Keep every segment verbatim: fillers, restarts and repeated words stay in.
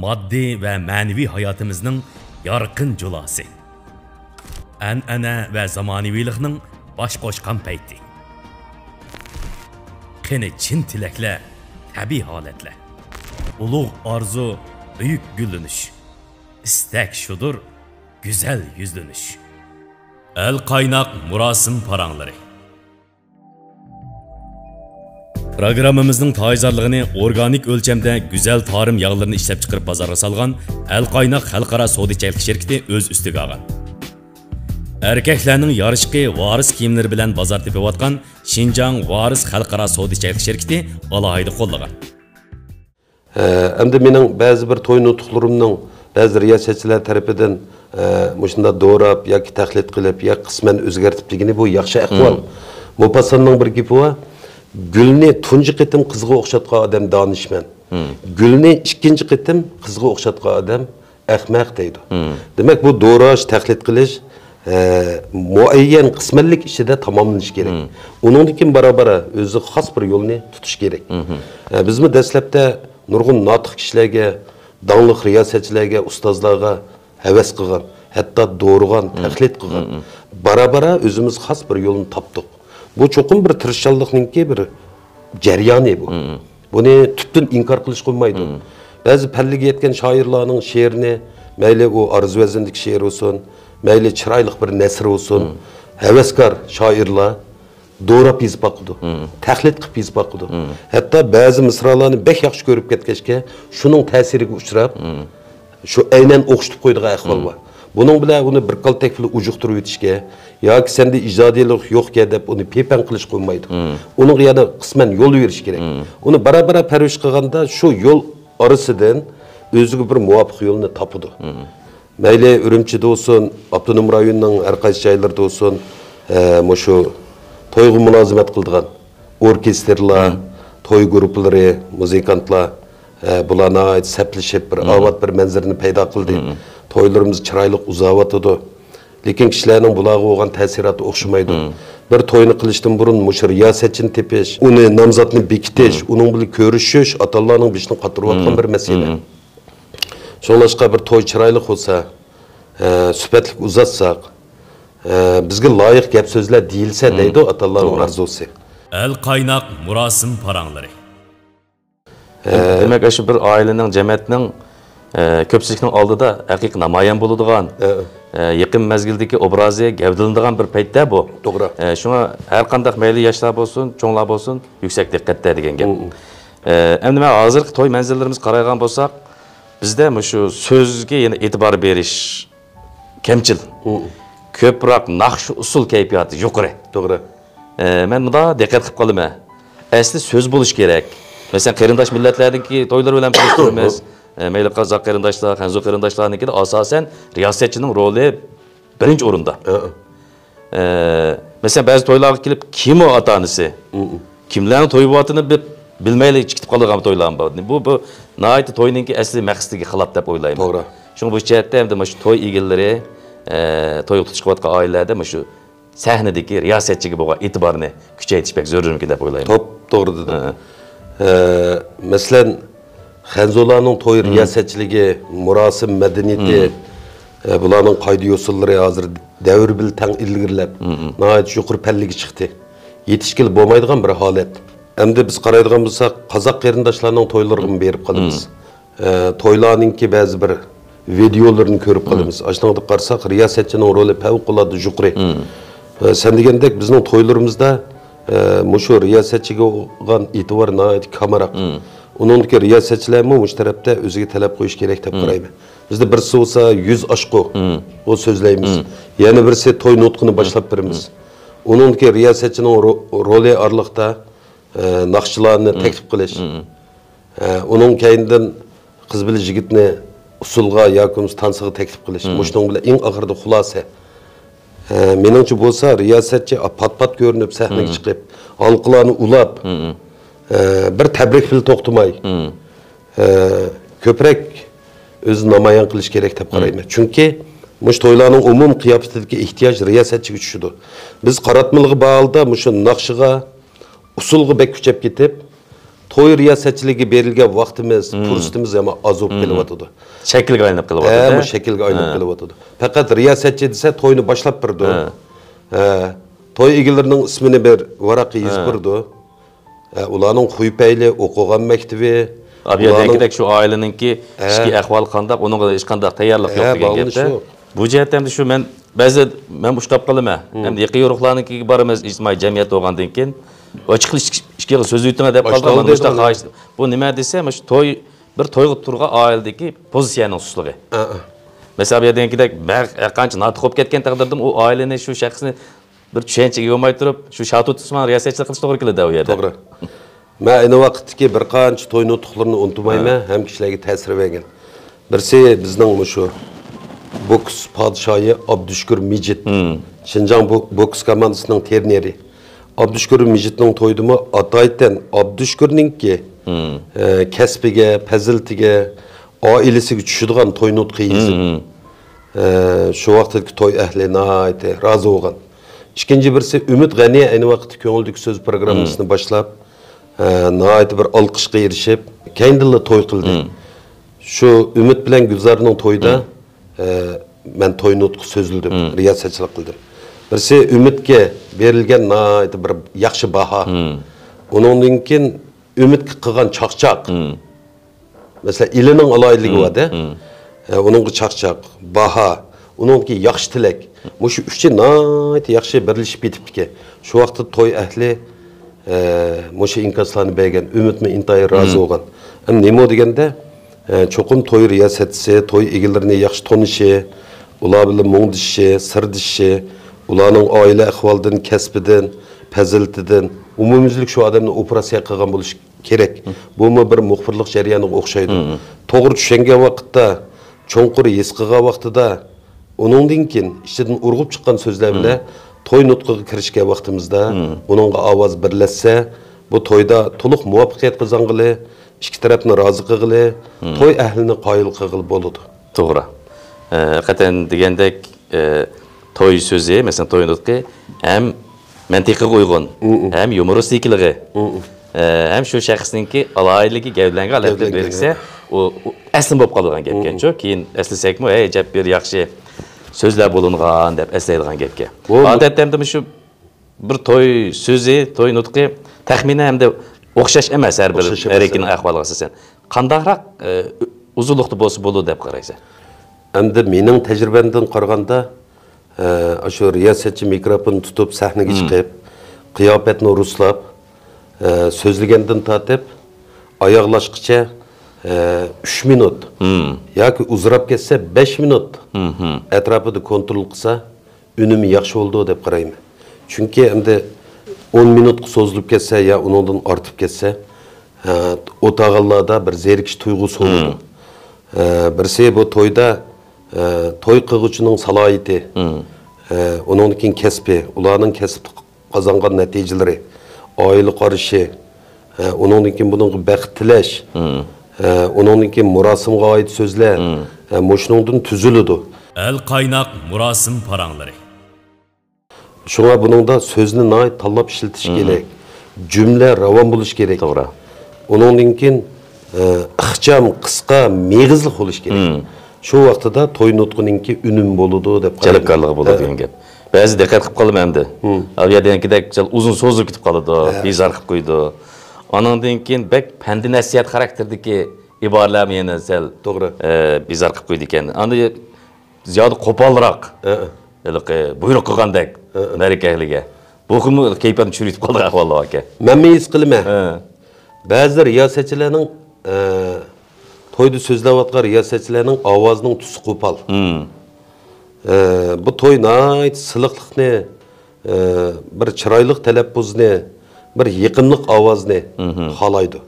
ماددىي ۋە مەنىۋى ھاياتىمىزنىڭ يارقىن جۇلاسى. ئەنئەنە ۋە زامانىۋىلىقنىڭ باش قوشقان پەيتى. قېنى چىن تىلەكلەر، تەبىئىي ھالەتلەر. ئۇلۇغ ئارزۇ، بۈيۈك گۈللىنىش. ئىستەك شۇدۇر، گۈزەل يۈزلىنىش. ئەل قايناق مۇراسىم پاراڭلىرى. پروگراممىمىزنىڭ تايىنزارلىقىنى ئورگانىك ئۆلچەمدە گۈزەل تارىم ياغلىرىنى ئىشلەپچىقىرىپ بازارغا سالغان ئەل قايناق خەلقئارا سودا چەكلىك شىركىتى ئۆز ئۈستىگە ئالغان. ئەركەكلەرنىڭ يارىشقى ۋارىس كىيىملىرى بىلەن بازار تېپىۋاتقان شىنجاڭ ۋارىس خەلقئارا سودا چەكلىك شىركىتى ئالاھىدە قوللىغان. ئەمدى مېنىڭ بەزى بىر توي نۇتۇقلىرىمنىڭ بەزى رىياسەتچىلەر تەرىپىدىن، ئە، مۇشۇنداق دوراپ ياكى تەقلىد قىلىپ ياكى قىسمەن ئۆزگەرتىپ دېگىنى بۇ ياخشى ئەھۋال. مم. موپاسساننىڭ بىر گېپى بار، «گۈلنى تۇنجى قېتىم قىزغا ئوخشاتقان ئادەم دانىشمەن، مم، گۈلنى ئىككىنچى قېتىم قىزغا ئوخشاتقان ئادەم ئەخمەق» دەيدۇ. مم. دېمەك، بۇ دوراش، تەقلىد قىلىش، ئە، مۇئەييەن قىسمەنلىك ئىچىدە تاماملىنىشى كېرەك. مم. ئۇنىڭدىن كېيىن بارا-بارا ئۆزى خاس بىر يولنى تۇتۇش كېرەك. مم. ئە، بىزمۇ دەسلەپتە نۇرغۇن ناتىق كىشىلەرگە، داڭلىق رىياسەتچىلەرگە، ئۇستازلارغا ھەۋەس قىلغان، ھەتتا دورىغان، مم، تەقلىد قىلغان. مم. بارا-بارا ئۆزىمىز خاس بىر يولنى تاپتۇق. بۇ چوقۇم بىر تىرىشچانلىقنىڭكى بىر جەريانى بۇ. مم. بۇنى تۈپتىن ئىنكار قىلىشقا بولمايدۇ. مم. بەزى پەللىگە يەتكەن شائىرلارنىڭ شېئىرىنى، مەيلى ئۇ ئارزۇ ۋەزىندىكى شېئىر بولسۇن، مەيلى چىرايلىق بىر نەسر بولسۇن، مم، ھەۋەسكار شائىرلار دوراپ يېزىپ باقىدۇ، مم، تەقلىد قىلىپ يېزىپ باقىدۇ. مم. ھەتتا بەزى مىسرالارنى بەك ياخشى كۆرۈپ كەتكەچكە، شۇنىڭ تەسىرىگە ئۇچراپ، مم، شۇ ئەينەن ئوخشىتىپ قويىدىغان ئەھۋال، مم، بار. بۇنىڭ بىلەن ئۇنى بىر كالتەك بىلەن ئۇجۇقتۇرۇۋېتىشكە ياكى سەندە ئىجادىيلىق يوقكەن دەپ ئۇنى پېپەڭ قىلىشقا بولمايدۇ. مم. ئۇنىڭغا يەنە قىسمەن يول بېرىش كېرەك. مم. ئۇنى بارا-بارا پەرۋىش قىلغاندا شۇ يول ئارىسىدىن ئۆزىگە بىر مۇۋاپىق يولنى تاپىدۇ. مم. مەيلى ئۈرۈمچىدە بولسۇن، ئاپتونوم رايوننىڭ ھەر قايسى جايلىرىدا بولسۇن، ئە، مۇشۇ تويغا مۇلازىمەت قىلىدىغان ئوركېستىرلار، مم، توي گۇرۇپپىلىرى، مۇزىكانتلار، ئە، بۇلار ناھايىتى سەپلىشىپ، بىر، مم، ئاۋات بىر مەنزىرىنى پەيدا قىلدى. مم. تويلىرىمىز چىرايلىق ئۇزاۋاتىدۇ. لېكىن كىشىلەرنىڭ بۇلارغا بولغان تەسىراتى ئوخشىمايدۇ. مم. بىر توينى قىلىشتىن بۇرۇن مۇشۇ رىياسەتچىنى تېپىش، ئۇنى نامزاتنى بېكىتىش، مم، ئۇنىڭ بىلەن كۆرۈشۈش ئاتا-ئانىلارنىڭ بېشىنى قاتۇرۇۋاتقان، مم، بىر مەسىلە. مم. شۇڭلاشقا بىر توي چىرايلىق بولسا، ئە، سۈپەتلىك ئۇزاتساق، ئە، بىزگە لايىق گەپ سۆزلەر دېيىلسە، مم، دەيدۇ ئاتا-ئانىلارنىڭ، توغرا، ئارزۇسى. ئەل قايناق مۇراسىم پاراڭلىرى. ئە، دېمەك، ئاشۇ بىر ئائىلىنىڭ، جەمەتنىڭ، ئە، كۆپچىلىكنىڭ ئالدىدا ھەقىقىي نامايان بولىدىغان، ئە، ئە، يېقىن مەزگىلدىكى ئوبرازى گەۋدىلىنىدىغان بىر پەيتتە بۇ. توغرا. ئە، شۇڭا ھەر قانداق مەيلى ياشلار بولسۇن، چوڭلار بولسۇن، يۈكسەكلىك قەتئىي دېگەن گەپ. مم. ئە، ئەمدى مەن ھازىرقى توي مەنزىرىلىرىمىزگە قارايدىغان بولساق، بىزدە مۇشۇ سۆزگە يەنە ئېتىبار بېرىش كەمچىل. مم. كۆپرەك ناخشا ئۇسسۇل كەيپىياتى يۇقىرى. توغرا. ئە، مەن مۇنداق دىققەت قىلىپ قالىمەن. ئەسلى سۆز بولۇش كېرەك. مەسىلەن، قېرىنداش مىللەتلەرنىڭكى تويلىرى بىلەن سېلىشتۇرىمىز. ئە، مەيلى قازاق قېرىنداشلار، خەنزۇ قېرىنداشلارنىڭكىدە ئاساسەن رىياسەتچىنىڭ رولى بىرىنچى ئورۇندا. ئە. ئە، مەسىلەن، بەزى تويلارغا كېلىپ، كىم ئۇ ئاتا-ئانىسى؟ مم. كىملەرنىڭ تويى بولۇۋاتقىنىنى بىلىپ، بىلمەيلا چىقىپ قالىدىغان تويلارمۇ بار. بۇ، بۇ ناھايىتى توينىڭكى ئەسلى مەقسىتىگە خىلاپ دەپ ئويلايمەن. توغرا. شۇڭا بۇ جەھەتتە ئەمدى مۇشۇ توي ئىگىلىرى، ئە، توي قىلىشقا چىقىۋاتقان ئائىلىلەردە مۇشۇ سەھنىدىكى رىياسەتچىگە بولغان ئېتىبارنى كۈچەيتىش بەك زۆرۈرمىكىن دەپ ئويلايمەن. توپ توغرا دېدىڭ. ھە. ئە، مەسىلەن، خەنزۇلارنىڭ توي، مم، رىياسەتچىلىكى، مۇراسىم مەدەنىيىتى، مم، ئە، بۇلارنىڭ قائىدە-يوسۇنلىرى ھازىر دەۋر بىلەن تەڭ ئىلگىرىلەپ، مم، ناھايىتى يۇقىرى پەللىگە چىقتى. يېتىشكىلى بولمايدىغان بىر ھالەت. ئەمدى بىز قارايدىغان بولساق، قازاق قېرىنداشلارنىڭ تويلىرىغىمۇ بېرىپ قالىمىز. مم. ئە، تويلارنىڭكى بەزى بىر ۋىدېئولىرىنى كۆرۈپ قالىمىز. ئاشۇنىڭغا قارىساق، رىياسەتچىنىڭ رولى پەۋقۇلئاددە يۇقىرى. ئە، سەن دېگەندەك، بىزنىڭ تويلىرىمىزدا، ئە، مۇشۇ رىياسەتچىگە بولغان ئېتىبار ناھايىتى كامراق. ئۇنىڭدىكى رىياسەتچىلەرمۇ مۇشۇ تەرەپتە ئۆزىگە تەلەپ قويۇشى كېرەك دەپ قارايمەن. بىزدە بىرسى بولسا يۈز ئاشقۇ، ئۇ سۆزلەيمىز. يەنە بىرسى توي نۇتقىنى باشلاپ بېرىمىز. ئۇنىڭدىكى رىياسەتچىنىڭ رو-، رولى ئارىلىقتا، ئە، ناخشىچىلارنى تەكلىپ قىلىش. ئە، ئۇنىڭ كەينىدىن قىز بىلەن يىگىتنى ئۇسسۇلغا ياكى بولمىسا تانسىغا تەكلىپ قىلىش. مۇشۇنىڭ بىلەن ئەڭ ئاخىرىدا خۇلاسە. ئە، مېنىڭچە بولسا، رىياسەتچى پات-پات كۆرۈنۈپ سەھنىگە چىقىپ، ھالقىلارنى ئۇلاپ، ئە، بىر تەبرىك بىلەن توختىماي، ئە، كۆپرەك ئۆزىنى نامايان قىلىش كېرەك دەپ قارايمەن. چۈنكى مۇشۇ تويلارنىڭ ئومۇمىي قىياپىتىدىكى ئېھتىياج رىياسەتچىگە چۈشىدۇ. بىز قاراتمىلىغا بارغاندا مۇشۇ ناخشىغا، ئۇسسۇلغا بەك كۈچەپ كېتىپ، توي رىياسەتچىلىكىگە بېرىلگەن ۋاقتىمىز، مم، پۇرسىتىمىز يەنە ئازىيىپ، مم، كېلىۋاتىدۇ. شەكىلگە ئايلىنىپ ھە، قېلىۋاتىدۇ. مۇشۇ شەكىلگە ئايلىنىپ، ھە، كېلىۋاتىدۇ. پەقەت رىياسەتچى دېسە توينى باشلاپ بېرىدۇ. ھە. ھە. توي ئىگىلىرىنىڭ ئىسمىنى بىر ۋاراققا يېزىپ، ھە، بېرىدۇ. ھە، ئۇلارنىڭ خۇي پەيلى، ئوقۇغان مەكتىۋى، ھە، بۇ يەردە ئۇلارنىڭ دېگۈدەك شۇ ئائىلىنىڭكى، ھە، ئىچكى ئەھۋالى قانداق، ئۇنىڭغا ھېچقانداق تەييارلىق يوق، ھە، دېگەن باغلىنىش گەپتە. يوق. بۇ جەھەتتە ئەمدى شۇ مەن بەزىدە مەن ئۇشتاپ قالىمەن. مم. ئەمدى يېقىن يورۇقلارنىڭكىگە بارىمىز، ئىجتىمائىي جەمئىيەت بولغاندىن كېيىن، ئاچىقلا ئىچ-، ئىچكىرىگە سۆزلىۋېتىڭ دەپ قالدىم. مۇشۇنداق خاھىش. بۇ نېمە دېسە، مۇشۇ توي، بىر تويغا تۇرغان ئائىلىدىكى پوزىتسىيەنىڭ سۇسلۇقى. ئە، ئە. مەسىلەن، بۇ يەردە دېگەندەك، بەخ-، ھەرقانچە ناتىق بولۇپ كەتكەن تەقدىردىمۇ، ئۇ ئائىلىنى، شۇ شەخسنى بىر چۈشەنچىگە يولماي تۇرۇپ، شۇ شاتۇتسىمان رىياسەتچىلىك قىلىشقا توغرا كېلىدۇ ئۇ يەردە. توغرا. مەن ئەينى ۋاقىتتىكى بىر قانچە توي نۇتۇقلىرىنى ئۇنتۇمايمەن، ھە، ھەم كىشىلەرگە تەسىر بەرگەن. بىرسى بىزنىڭ مۇشۇ بوكس پادىشاھى ئابدۇشۈكۈر مىجىت، مم، شىنجاڭ بو-، بوكس كوماندىسىنىڭ ترېنېرى. ئابدۇشۈكۈر مىجىتنىڭ تويىدىمۇ ئاتايتەن ئابدۇشۈكۈرنىڭكى، مم، ئە، كەسپىگە، پەزىلىتىگە، ئائىلىسىگە چۈشىدىغان توي نۇتقى يېزىپ، مم، مم، ئە، شۇ ۋاقىتتىكى توي ئەھلى ناھايىتى رازى بولغان. ئىككىنچى بىرسى ئۈمىد غەنى ئەينى ۋاقىتتا كۆڭۈلدىكى سۆز پروگراممىسىنى، مم، باشلاپ، ئە، ناھايىتى بىر ئالقىشقا ئېرىشىپ، كەينىدىنلا توي قىلدى. مم. شۇ ئۈمىد بىلەن گۈلزارنىڭ تويىدا، مم، ئە، مەن توي نۇتقى سۆزلىدىم، مم، رىياسەتچىلىك قىلدىم. بىرسى ئۈمىدكە بېرىلگەن ناھايىتى بىر ياخشى باھا. مم. ئۇنىڭدىن كېيىن ئۈمىدكە قىلغان چاقچاق. مم. مەسىلەن، ئىلىنىڭ ئالاھىدىلىكى، مم، بار-دە. مم. ئە، ئۇنىڭغا چاقچاق، باھا، ئۇنىڭدىكى ياخشى تىلەك. مۇشۇ ئۈچى ناھايىتى ياخشى بىرلىشىپ كېتىپتىكەن. شۇ ۋاقىتتا توي ئەھلى، ئە، مۇشۇ ئىنكاسلارنى بەرگەن، ئۈمىدمۇ ئىنتايىن رازى، مم، بولغان. ئەمدى نېمە دېگەندە، ئە، چوقۇم توي رىياسەتچىسى، توي ئىگىلىرىنى ياخشى تونۇشى، ئۇلار بىلەن مۇڭدىشىشى، سىردىشىشى، ئۇلارنىڭ ئائىلە ئەھۋالىدىن، كەسپىدىن، پەزىلىتىدىن، ئومۇميۈزلۈك شۇ ئادەمنى ئوپېراتسىيە قىلغان بولۇشى كېرەك. مم. بۇمۇ بىر مۇخبىرلىق جەريانىغا ئوخشايدۇ. مم. توغرا چۈشەنگەن ۋاقىتتا، چوڭقۇر ھېس قىلغان ۋاقتىدا، ئۇنىڭدىن كېيىن ئىچىدىن ئۇرغۇپ چىققان سۆزلەر بىلەن، مم، توي نۇتقىغا كىرىشكەن ۋاقتىمىزدا، مم، ئۇنىڭغا ئاۋاز بىرلەشسە، بۇ تويدا تولۇق مۇۋەپپەقىيەت قازانغىلى، ئىككى تەرەپنى رازى قىلغىلى، مم، توي ئەھلىنى قايىل قىلغىلى بولىدۇ. توغرا. ئە، ھەقىقەتەن دېگەندەك، ئە، توي سۆزى، مەسىلەن، توي نۇتقى ھەم مەنتىقىگە ئۇيغۇن، مم، ھەم يۇمۇرىستىكىلىقى، مم، ئە، ھەم شۇ شەخسنىڭكى ئالاھىدىلىكى گەۋدىلەنگەن ھالەتتە، گەۋدىلەنگەن، بىرلىكسە، ئۇ، ئۇ ئەسلىمە بولۇپ قالىدىغان گەپكەنچۇ. مم. كېيىن ئەسلىسەكمۇ، ھەي، ئەجەب بىر ياخشى سۆزلەر بولۇنغان دەپ ئەسلەيدىغان گەپكەن. بۇ ئادەتتە ئەمدى مۇشۇ بىر توي سۆزى، توي نۇتقى تەخمىنەن ھەمدە ئوخشاش ئەمەس ھەر بىر، ئوخشاش ئەمەس، ھەر ئىككىنىڭ ئەھۋالىغا ئاساسەن. قانداقراق، ئە، ئۇزۇنلۇقتا بولسا بولىدۇ دەپ قارايسەن؟ ئەمدى مېنىڭ تەجرىبەمدىن قارىغاندا، ئە، ئاشۇ رىياسەتچى مىكروفون تۇتۇپ سەھنىگە، مم، چىقىپ، قىياپەتنى رۇسلاپ، ئە، سۆزلىگەندىن تارتىپ ئاياغلاشقىچە، ئە، ئۈچ مىنۇت، مم، ياكى ئۇزىراپ كەتسە بەش مىنۇت، مم، ئەتراپىدا كونترول قىلسا، ئۈنۈمى ياخشى بولىدۇ دەپ قارايمەن. چۈنكى ئەمدى ئون مىنۇتقا سوزۇلۇپ كەتسە يا ئۇنىڭدىن ئارتىپ كەتسە، ئە، ئولتۇرغانلاردا بىر زېرىكىش تۇيغۇسى بولىدۇ. مم. ئە، بىرسى بۇ تويدا، ئە، توي قىلغۇچىنىڭ سالاھىيىتى، مم، ئە، ئۇنىڭدىن كېيىن كەسپى، ئۇلارنىڭ كەسىپتە قازانغان نەتىجىلىرى، ئائىلە قارىشى، ئە، ئۇنىڭدىن كېيىن بۇنىڭغا بەخت تىلەش، مم، ئە، ئۇنىڭدىن كېيىن مۇراسىمغا ئائىت سۆزلەر، مم، ئە، مۇشۇنىڭدىن تۈزۈلىدۇ. ئەل قايناق مۇراسىم پاراڭلىرى. شۇڭا بۇنىڭدا سۆزنى ناھايىتى تاللاپ ئىشلىتىش، مم، كېرەك. جۈملە راۋان بولۇشى كېرەك. توغرا. ئۇنىڭدىن كېيىن، ئە، ئىخچام، قىسقا، مېغىزلىق بولۇشى كېرەك. مم. شۇ ۋاقتىدا توي نۇتقىنىڭكى ئۈنۈم بولىدۇ دەپ قارايمەن. جەلپكارلىقى بولىدۇ، ھە، دېگەن گەپ. بەزى دىققەت قىلىپ قالىمەن ئەمدى. مم. ئاۋۇ يەردە دېگەندەك سەل ئۇزۇن سوزۇلۇپ كېتىپ قالىدۇ، ھە، بىزار قىلىپ قويىدۇ. ئانىڭدىن كېيىن بەك پەندى نەسىھەت خاراكتېرىدىكى ئىبارىلەرمۇ يەنە سەل، توغرا، ئە، بىزار قىلىپ قويىدىكەن. ئاندىن زىيادە قوپالراق، ھە، ھېلىقى بۇيرۇق قىلغاندەك، ھە، مەرىكە ئەھلىگە. بۇ خىلمۇ كەيپىياتنى چۈشۈرۈۋېتىپ قالىدىغان ئەھۋاللار باركەن. مەنمۇ ھېس قىلىمەن. ھە. بەزى رىياسەتچىلەرنىڭ، ئە، تويدا سۆزلەۋاتقان رىياسەتچىلەرنىڭ ئاۋازىنىڭ تۈسى قوپال. مم. ئە، بۇ توي ناھايىتى سىلىقلىقنى، ئە، بىر چىرايلىق تەلەپپۇزنى، بىر يېقىملىق ئاۋازنى، مم، خالايدۇ.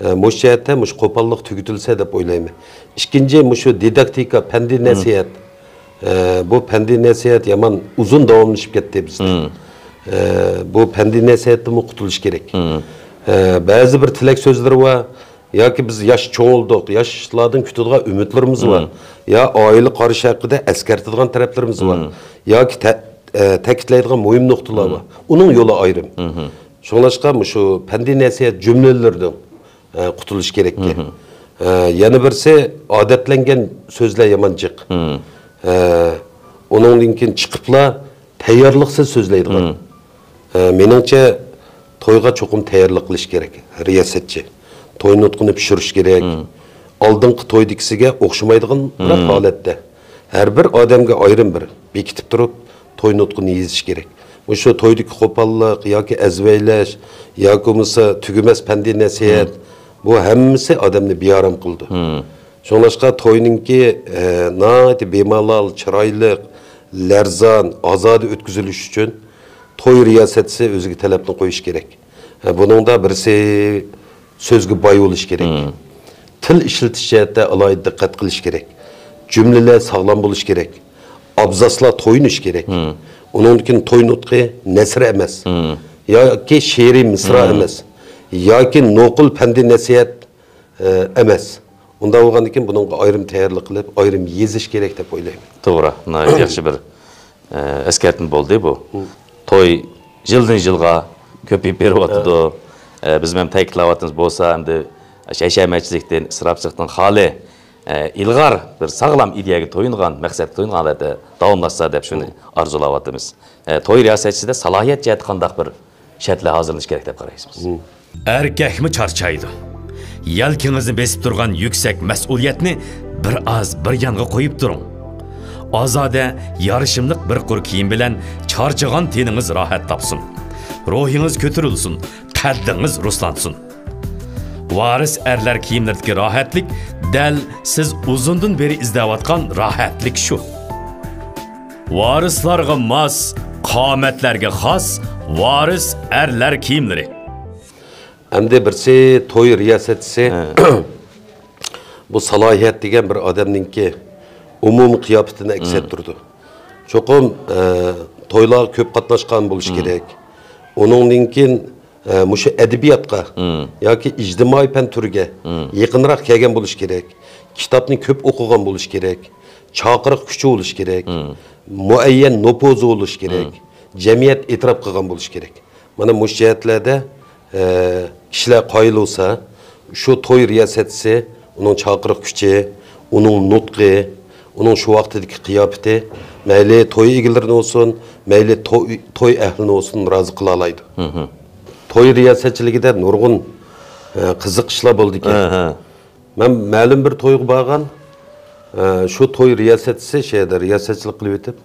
ئە، مۇشۇ جەھەتتە مۇشۇ قوپاللىق تۈگىتىلسە دەپ ئويلايمەن. ئىككىنچى، مۇشۇ دىداكتىكا، پەندىي، مم، نەسىھەت. ئە، بۇ پەندىي نەسىھەت يامان ئۇزۇن داۋاملىشىپ كەتتى بىزدە. مم. ئە، بۇ پەندىي نەسىھەتتىنمۇ قۇتۇلۇش كېرەك. مم. ئە، بەزى بىر تىلەك سۆزلىرى بار. ياكى بىز ياش چوڭ بولدۇق، ياشلاردىن كۈتىدىغان ئۈمىدلىرىمىز بار. مم. يا ئائىلە قارىشى ھەققىدە ئەسكەرتىدىغان تەرەپلىرىمىز بار. مم. ياكى تە-، ئە، تەكىتلەيدىغان مۇھىم نۇقتىلار، مم، بار. ئۇنىڭ يولى ئايرىم. مم. شۇڭلاشقا مۇشۇ پەندىي نەسىھەت جۈملىلىرىنىڭ ئە، قۇتۇلۇش كېرەككەن. ئە، يەنە بىرسى، ئادەتلەنگەن سۆزلەر يامان جىق. ئە، ئۇنىڭدىن كېيىن چىقىپلا تەييارلىقسىز سۆزلەيدىغان. ئە، مېنىڭچە، تويغا چوقۇم تەييارلىق قىلىش كېرەك رىياسەتچى. توي نۇتقىنى پىشۇرۇش كېرەك. ئالدىنقى تويدىكىسىگە ئوخشىمايدىغان بىر ھالەتتە، ھەر بىر ئادەمگە ئايرىم بىر بېكىتىپ تۇرۇپ، توي نۇتقىنى يېزىش كېرەك. مۇشۇ تويدىكى قوپاللىق ياكى ئەزۋەيلەش ياكى بولمىسا تۈگىمەس پەندىي نەسىھەت، بۇ ھەممىسى ئادەمنى بىئارام قىلىدۇ. شۇڭلاشقا توينىڭكى، ئە، ناھايىتى بىمالال، چىرايلىق، لەرزان، ئازادە ئۆتكۈزۈلۈشى ئۈچۈن توي رىياسەتچىسى ئۆزىگە تەلەپنى قويۇشى كېرەك. ھە، بۇنىڭدا بىرسى سۆزگە باي بولۇش كېرەك. تىل ئىشلىتىش جەھەتتە ئالاھىدە دىققەت قىلىش كېرەك. جۈملىلەر ساغلام بولۇش كېرەك. ئابزاسلار تويۇنۇش كېرەك. ئۇنىڭدىن كېيىن توي نۇتقى نەسر ئەمەس. ياكى شېئىرىي مىسرا ئەمەس. ياكى نوقۇل پەندىي نەسىھەت، ئە، ئەمەس. ئۇنداق بولغاندىكىن بۇنىڭغا ئايرىم تەييارلىق قىلىپ، ئايرىم يېزىش كېرەك دەپ ئويلايمەن. توغرا، ناھايىتى ياخشى بىر، ئە، ئەسكەرتمە بولدى بۇ. توي يىلدىن يىلغا كۆپىيىپ بېرىۋاتىدۇ. ئە، بىز ھەم تەكىتلەۋاتىمىز بولسا، ئەمدى ھەشەمەتچىلىكتىن، ئىسراپچىلىقتىن خالىي، ئە، ئىلغار بىر ساغلام ئىدىيەگە تويۇنغان، مەقسەتكە تويۇنغان ھالەتتە داۋاملاشسا دەپ شۇنى ئارزۇلاۋاتىمىز. ئە، توي رىياسەتچىسىدە سالاھىيەت جەھەتتە قانداق بىر شەرتلەر ھازىرلىنىشى كېرەك دەپ قارايسىز؟ ئەركەكمۇ چارچايدۇ. يەلكىڭىزنى بېسىپ تۇرغان يۈكسەك مەسئۇلىيەتنى بىر ئاز بىر يانغا قويۇپ تۇرۇڭ. ئازادە، يارىشىملىق بىر قۇر كىيىم بىلەن چارچىغان تېنىڭىز راھەت تاپسۇن. روھىڭىز كۆتۈرۈلسۇن، قەددىڭىز رۇسلانسۇن. ۋارىس ئەرلەر كىيىملىرىدىكى راھەتلىك دەل سىز ئۇزۇندىن بېرى ئىزدەۋاتقان راھەتلىك شۇ. ۋارىسلارغا ماس، قامەتلەرگە خاس ۋارىس ئەرلەر كىيىملىرى. ئەمدى بىرسى توي رىياسەتچىسى. بۇ سالاھىيەت دېگەن بىر ئادەمنىڭكى ئومۇمىي قىياپىتىنى ئەكس ئەتتۈرىدۇ. چوقۇم، ئە، تويلارغا كۆپ قاتناشقان بولۇش كېرەك. ئۇنىڭدىن كېيىن، ئە، مۇشۇ ئەدەبىياتقا ياكى ئىجتىمائىي پەن تۈرىگە يېقىنراق كەلگەن بولۇش كېرەك. كىتابنى كۆپ ئوقۇغان بولۇش كېرەك. چاقىرىق كۈچى بولۇش كېرەك. مۇئەييەن نوپۇزى بولۇش كېرەك. جەمئىيەت ئېتىراپ قىلغان بولۇش كېرەك. مانا مۇشۇ جەھەتلەردە، ئە، كىشىلەر قايىل بولسا، شۇ توي رىياسەتچىسى، ئۇنىڭ چاقىرىق كۈچى، ئۇنىڭ نۇتقى، ئۇنىڭ شۇ ۋاقتىدىكى قىياپىتى، مەيلى توي ئىگىلىرىنى بولسۇن، مەيلى توي، توي ئەھلىنى بولسۇن، رازى قىلالايدۇ. توي رىياسەتچىلىكىدە نۇرغۇن، ئە، قىزىق ئىشلار بولىدىكەن. مەن مەلۇم بىر تويغا بارغان، ئە، شۇ توي رىياسەتچىسى شۇ يەردە رىياسەتچىلىك قىلىۋېتىپ،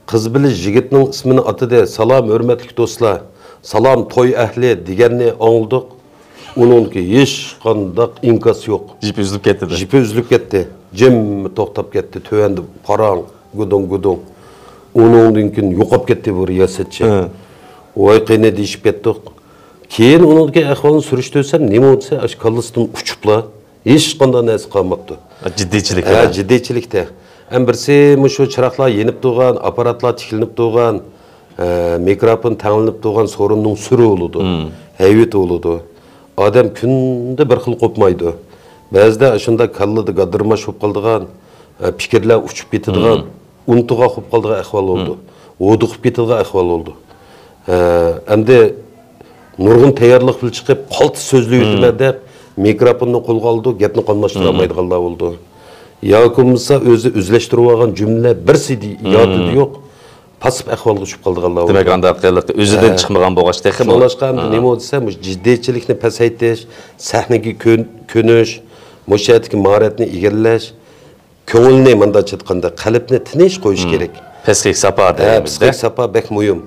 قىز بىلەن يىگىتنىڭ ئىسمىنى ئاتىدى. «سالام، ھۆرمەتلىك دوستلار! سالام، توي ئەھلى!» دېگەننى ئاڭلىدۇق. ئۇنىڭدىكى ھېچقانداق ئىنكاس يوق. يىپى ئۈزۈلۈپ كەتتى. يىپى ئۈزۈلۈپ كەتتى. جىم توختاپ كەتتى. تۆۋەندە پاراڭ، گۇدۇڭ، گۇدۇڭ. ئۇنىڭدىن كېيىن يوقاپ كەتتى بۇ رىياسەتچى. ۋاي قېنى دېيىشىپ كەتتۇق. كېيىن ئۇنىڭدىكى ئەھۋالنى سۈرۈشتۈرسەم، نېمە بولدى دېسە، ئاشۇ كاللىسىدىن ئۇچۇپلا، ھېچقانداق نەرسە قالماپتۇ. جىددىيچىلىكتە. ھە، جىددىيچىلىكتە. ھەم بىرسى مۇشۇ چىراغلار يېنىپ تۇرغان، ئاپپاراتلار تىكلىنىپ تۇرغان، ئە، مىكروفون تەڭلىنىپ تۇرغان سورۇننىڭ سۈرى بولىدۇ، ھەيۋىتى بولىدۇ. ئادەم كۈندە بىر خىل قوپمايدۇ. بەزىدە ئاشۇنداق كاللىدا گادىرماش بولۇپ قالىدىغان، ئە، پىكىرلەر ئۇچۇپ كېتىدىغان، ئۇنتۇغاق بولۇپ قالىدىغان ئەھۋال بولىدۇ. ھودۇقۇپ كېتىدىغان ئەھۋال بولىدۇ. ئە، ئەمدى نۇرغۇن تەييارلىق بىلەن چىقىپ، قالتىس سۆزلىۋېتىمەن دەپ، مىكروفوننى قولغا ئالىدۇ، گەپنى قاملاشتۇرالمايدىغانلار بولىدۇ. ياكى بولمىسا ئۆزى ئۆزلەشتۈرۈۋالغان جۈملە بىرسى دې-، يادىدا يوق، پاسسىپ ئەھۋالغا چۈشۈپ قالىدىغانلار بولىدۇ. دېمەك، ئانداق ھېلىقى ئۆزىدىن چىقمىغان بولغاچ تېخىمۇ. شۇڭلاشقا ئەمدى نېمە بولدى دېسە، مۇشۇ جىددىيچىلىكنى پەسەيتىش، سەھنىگە كۆن-، كۆنۈش، مۇشۇ يەردىكى ماھارەتنى ئىگىلەش، كۆڭۈلنى مۇنداقچە ئېيتقاندا، قەلبنى تىنچ قويۇش كېرەك. پسىخىك ساپا ھە، دەيمىز-دە. پسىخىك ساپا بەك مۇھىم.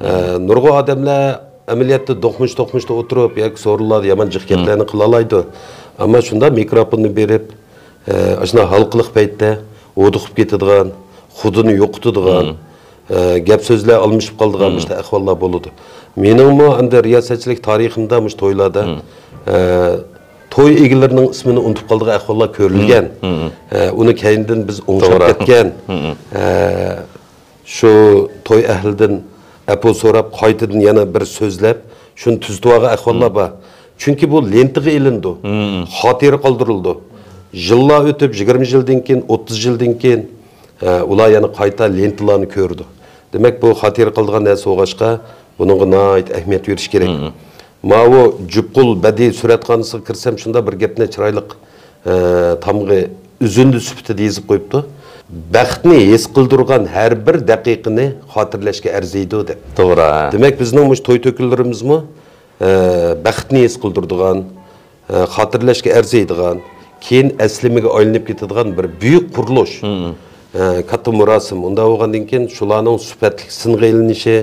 ئە، نۇرغۇن ئادەملەر ئەمەلىيەتتە دوقمۇش-دوقمۇشتا ئولتۇرۇپ ياكى سورۇنلاردا يامان جىق گەپلەرنى قىلالايدۇ. ئەمما شۇنداق مىكروفوننى بېرىپ، ئە، ئاشۇنداق ھالقىلىق پەيتتە ھودۇقۇپ كېتىدىغان، خۇدىنى يوقىتىدىغان، ئە، گەپ سۆزلەر ئالمىشىپ قالىدىغان مۇشۇنداق ئەھۋاللار بولىدۇ. مېنىڭمۇ ئەمدى رىياسەتچىلىك تارىخىمدا مۇشۇ تويلاردا، ئە، توي ئىگىلىرىنىڭ ئىسمىنى ئۇنتۇپ قالىدىغان ئەھۋاللار كۆرۈلگەن. ئە، ئۇنى كەينىدىن بىز ئوڭشاپ كەتكەن. ئە، شۇ توي ئەھلىدىن ئەپۇ سوراپ، قايتىدىن يەنە بىر سۆزلەپ، شۇنى تۈزىتىۋالغان ئەھۋاللار بار. چۈنكى بۇ لېنتىغا ئېلىنىدۇ، خاتىرە قالدۇرۇلىدۇ. يىللار ئۆتۈپ، يىگىرمە يىلدىن كېيىن، ئوتتۇز يىلدىن كېيىن، ئە، ئۇلار يەنە قايتا لېنتىلارنى كۆرىدۇ. دېمەك، بۇ خاتىرە قالىدىغان نەرسە بولغاچقا، بۇنىڭغا ناھايىتى ئەھمىيەت بېرىش كېرەك. ماۋۇ جۇپقۇل بەدىئىي سۈرەتخانىسىغا كىرسەم، شۇنداق بىر گەپنى چىرايلىق، ئە، تامغا ئۈزۈندە سۈپىتىدە يېزىپ قويۇپتۇ. بەختنى ھېس قىلدۇرغان ھەر بىر دەقىقىنى خاتىرىلەشكە ئەرزىيدۇ، دەپ. توغرا. دېمەك، بىزنىڭ مۇشۇ توي تۆكۈنلىرىمىزمۇ، ئە، بەختنى ھېس قىلدۇرىدىغان، ئە، خاتىرىلەشكە ئەرزىيدىغان، كېيىن ئەسلىمىگە ئايلىنىپ كېتىدىغان بىر بۈيۈك قۇرۇلۇش. مم. ئە، كاتتا مۇراسىم. ئۇنداق بولغاندىن كېيىن شۇلارنىڭ سۈپەتلىك سىنغا ئېلىنىشى،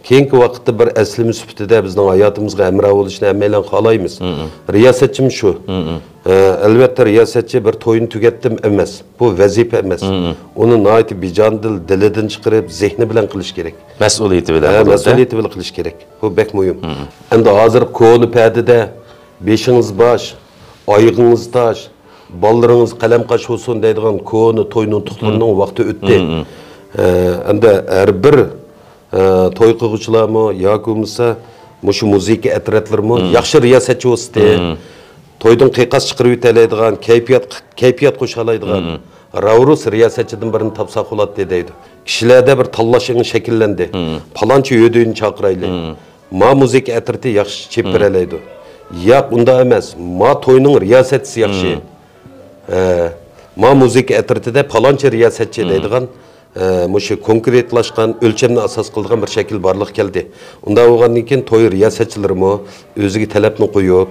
كېيىنكى ۋاقىتتا بىر ئەسلىمە سۈپىتىدە بىزنىڭ ھاياتىمىزغا ھەمراھ بولۇشىنى ھەممەيلەن خالايمىز. مم. رىياسەتچىمۇ شۇ. مم. ئە، ئەلۋەتتە، رىياسەتچى بىر توينى تۈگەتتىم ئەمەس. بۇ ۋەزىپە ئەمەس. مم. ئۇنى ناھايىتى بىجانىدىل دىلىدىن چىقىرىپ، زېھنى بىلەن قىلىش كېرەك. مەسئۇلىيىتى بىلەن ھە، بولىدۇ. مەسئۇلىيىتى بىلەن قىلىش كېرەك. بۇ بەك مۇھىم. مم. ئەمدى ھازىر كونا پەدىدە بېشىڭىز باش، ئايىغىڭىز تاش، بالىلىرىڭىز قەلەم قاش بولسۇن دەيدىغان كونا توي نۇتۇقلىرىنىڭ ۋاقتى ئۆتتى. مم. ئە، ئەمدى ھەر بىر، ئە، توي قىلغۇچىلارمۇ ياكى بولمىسا مۇشۇ مۇزىكا ئەترەتلىرىمۇ ياخشى رىياسەتچى بولسىتى. مم. تويدىن قىيقاس چىقىرىۋېتەلەيدىغان، كەيپىيات، كەيپىيات قوشالايدىغان راۋرۇس رىياسەتچىدىن بىرنى تاپساق بولاتتى دەيدۇ. كىشىلەردە بىر تاللاش ئېڭى شەكىللەندى. پالانچى يۆدۈينى چاقىرايلى. ما مۇزىكا ئەترىتى ياخشى چېلىپ بېرەلەيدۇ. ياق، ئۇنداق ئەمەس. ما توينىڭ رىياسەتچىسى ياخشى. ئە، ما مۇزىكا ئەترىتىدە پالانچى رىياسەتچى دەيدىغان، ئە، مۇشۇ كونكرېتلاشقان ئۆلچەمنى ئاساس قىلىدىغان بىر شەكىل بارلىققا كەلدى. ئۇنداق بولغاندىن كېيىن توي رىياسەتچىلىرىمۇ ئۆزىگە تەلەپنى قويۇپ،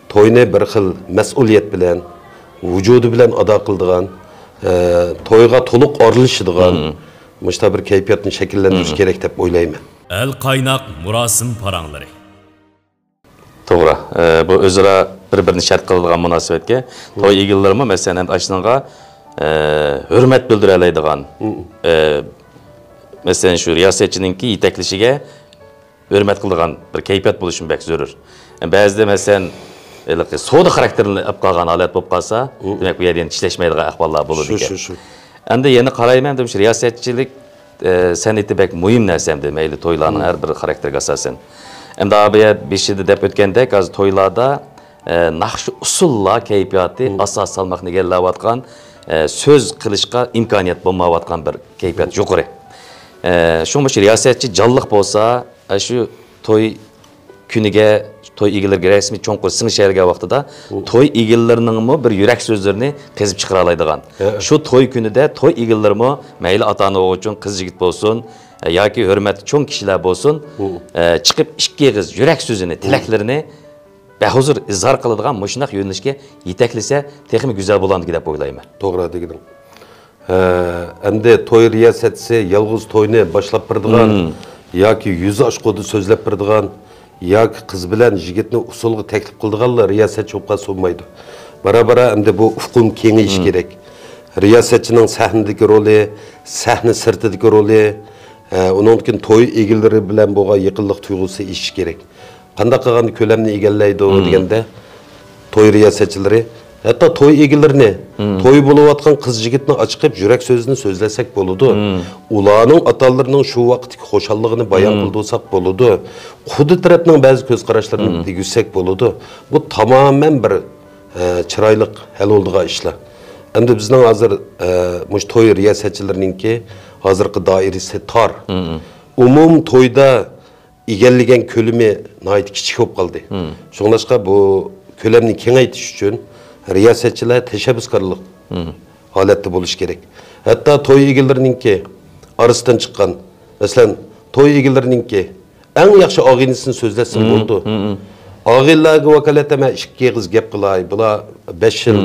توينى بىر خىل مەسئۇلىيەت بىلەن، ۋۇجۇدى بىلەن ئادا قىلىدىغان، ئە، تويغا تولۇق ئارىلىشىدىغان، مۇشۇنداق بىر كەيپىياتنى شەكىللەندۈرۈش كېرەك دەپ ئويلايمەن. ئەل قايناق مۇراسىم پاراڭلىرى. توغرا. ئە، بۇ ئۆزئارا بىر-بىرىنى شەرت قىلىدىغان مۇناسىۋەتكە توي ئىگىلىرىمۇ، مەسىلەن، ئەمدى ئاشۇنىڭغا، ئە، ھۆرمەت بىلدۈرەلەيدىغان، ئە، مەسىلەن، شۇ رىياسەتچىنىڭكى يېتەكلىشىگە ھۆرمەت قىلىدىغان بىر كەيپىيات بولۇشمۇ بەك زۆرۈر. بەزىدە، مەسىلەن، ھېلىقى سودا خاراكتېرىنى ئېلىپ قالغان ھالەت بولۇپ قالسا، دېمەك، بۇ يەردە يەنە چىشلەشمەيدىغان ئەھۋاللار بولىدۇ شۇ، ئىكەن. شۇ، شۇ. ئەمدى يەنە قارايمەن، دېمىش، رىياسەتچىلىك، ئە، سەنئىتى بەك مۇھىم نەرسە ئەمدى، مەيلى تويلارنىڭ ھەر بىر خاراكتېرىگە ئاساسەن. ئەمدى ئابىيە بېشىدا دەپ ئۆتكەندەك، ھازىر تويلاردا، ئە، ناخشا ئۇسسۇللار كەيپىياتى ئاساس سالماقنى ئىگىلەۋاتقان، ئە، سۆز قىلىشقا ئىمكانىيەت بولمايۋاتقان بىر كەيپىيات يۇقىرى. ئە، شۇڭا مۇشۇ رىياسەتچى جانلىق بولسا، ئە، شۇ توي كۈنىگە، توي ئىگىلىرىگە رەسمىي چوڭقۇر سىڭىشەلىگەن ۋاقتىدا توي ئىگىلىرىنىڭمۇ بىر يۈرەك سۆزلىرىنى قېزىپ چىقىرالايدىغان. شۇ توي كۈنىدە توي ئىگىلىرىمۇ مەيلى ئاتا-ئانا بولغۇچۇن قىز يىگىت بولسۇن، ئە، ياكى ھۆرمەتلىك چوڭ كىشىلەر بولسۇن، ئە، چىقىپ ئىككى ئېغىز يۈرەك سۆزىنى، تىلەكلىرىنى بەھۇزۇر ئىزھار قىلىدىغان مۇشۇنداق يۆنىلىشكە يېتەكلىسە تېخىمۇ گۈزەل بولامدۇ دەپ ئويلايمەن. توغرا دېگىنىڭ. ھە، ئەمدى توي رىياسەتچىسى يالغۇز توينى باشلاپ بېرىدىغان ياكى يۈزى ئاچقۇدا سۆزلەپ بېرىدىغان ياكى قىز بىلەن يىگىتنى ئۇسسۇلغا تەكلىپ قىلىدىغانلا رىياسەتچى بولۇپ قالسا بولمايدۇ. بارا-بارا ئەمدى بۇ ئۇقۇم كېڭىيىشى كېرەك. رىياسەتچىنىڭ سەھنىدىكى رولى، سەھنە سىرتىدىكى رولى، ھە، ئۇنىڭدىن كېيىن توي ئىگىلىرى بىلەن بولغان يېقىنلىق تۇيغۇسى ئېشىشى كېرەك. قانداق قىلغاندا كۆلەمنى ئىگىلەيدۇ دېگەندە، توي رىياسەتچىلىرى، ھەتتا توي ئىگىلىرىنى، توي بولۇۋاتقان قىز يىگىتنى ئاچىقىپ يۈرەك سۆزىنى سۆزلەسەك بولىدۇ. ئۇلارنىڭ ئاتا-ئانىلىرىنىڭ شۇ ۋاقىتتىكى خۇشاللىقىنى بايان قىلدۇرساق بولىدۇ. قۇدا تەرەپنىڭ بەزى كۆز قاراشلىرىنى دېگۈزسەك بولىدۇ. بۇ تامامەن بىر، ئە، چىرايلىق ھەل بولىدىغان ئىشلار. ئەمدى بىزنىڭ ھازىر، ئە، مۇشۇ توي رىياسەتچىلىرىنىڭكى ھازىرقى دائىرىسى تار. ئومۇم تويدا ئىگىلىگەن كۆلىمى ناھايىتى كىچىك بولۇپ قالدى. شۇڭلاشقا بۇ كۆلەمنى كېڭەيتىش ئۈچۈن رىياسەتچىلەر تەشەببۇسكارلىق ھالەتتە بولۇشى كېرەك. ھەتتا توي ئىگىلىرىنىڭكى ئارىسىدىن چىققان، مەسىلەن، توي ئىگىلىرىنىڭكى ئەڭ ياخشى ئاغىنىسىنى سۆزلەتسىمۇ بولىدۇ. ئاغىنىلەرگە ۋاكالىتەن مەن ئىككى ئېغىز گەپ قىلاي. بۇلار بەش يىل،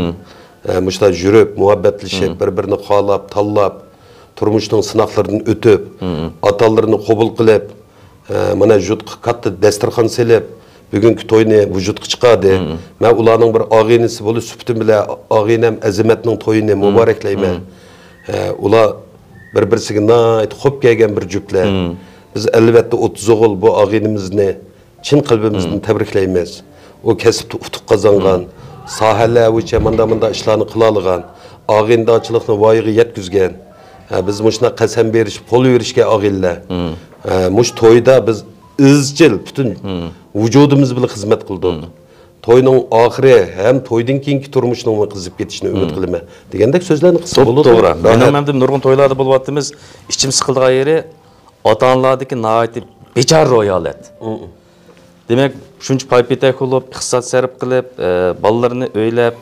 ئە، مۇشۇنداق يۈرۈپ، مۇھەببەتلىشىپ، بىر-بىرىنى خالاپ، تاللاپ، تۇرمۇشنىڭ سىناقلىرىدىن ئۆتۈپ، ئاتا-ئانىلىرىنى قوبۇل قىلىپ، ئە، مانا ۋۇجۇدقا كاتتا دەستۇرخان سېلىپ، بۈگۈنكى توينى ۋۇجۇدقا چىقاردى. مەن ئۇلارنىڭ بىر ئاغىنىسى بولۇش سۈپىتىم بىلەن، ئاغىنەم ئەزىمەتنىڭ تويىنى مۇبارەكلەيمەن. ئە، ئۇلار بىر-بىرسىگە ناھايىتى خوپ كەلگەن بىر جۈپلەر. بىز ئەلۋەتتە ئوتتۇز ئوغۇل بۇ ئاغىنىمىزنى چىن قەلبىمىزدىن تەبرىكلەيمىز. ئۇ كەسىپتە ئۇتۇق قازانغان، ساھەلەر بويىچە ماندا-ماندا ئىشلارنى قىلالىغان، ئاغىنىدارچىلىقنى ۋايىغا يەتكۈزگەن، ھە، بىز مۇشۇنداق قەسەم بېرىشىپ، قول بېرىشكەن ئاغىنىلەر. ھە، مۇشۇ تويدا بىز ئىزچىل پۈتۈن ۋۇجۇدىمىز بىلەن خىزمەت قىلدۇق. توينىڭ ئاخىرى ھەم تويدىن كېيىنكى تۇرمۇشنىڭمۇ قىزىپ كېتىشىنى ئۈمىد قىلىمەن، دېگەندەك سۆزلەرنى قىلسا بولىدۇ. توغرا. مېنىڭ ھەمدە نۇرغۇن تويلاردا بولۇۋاتىمىز، ئىچىم سىقىلىدىغان يېرى، ئاتا-ئانىلاردىكى ناھايىتى بىچارە روھىي ھالەت. دېمەك، شۇنچە پاي-پېتەك بولۇپ، ئىقتىساد سەرپ قىلىپ، ئە، بالىلىرىنى ئۆيلەپ،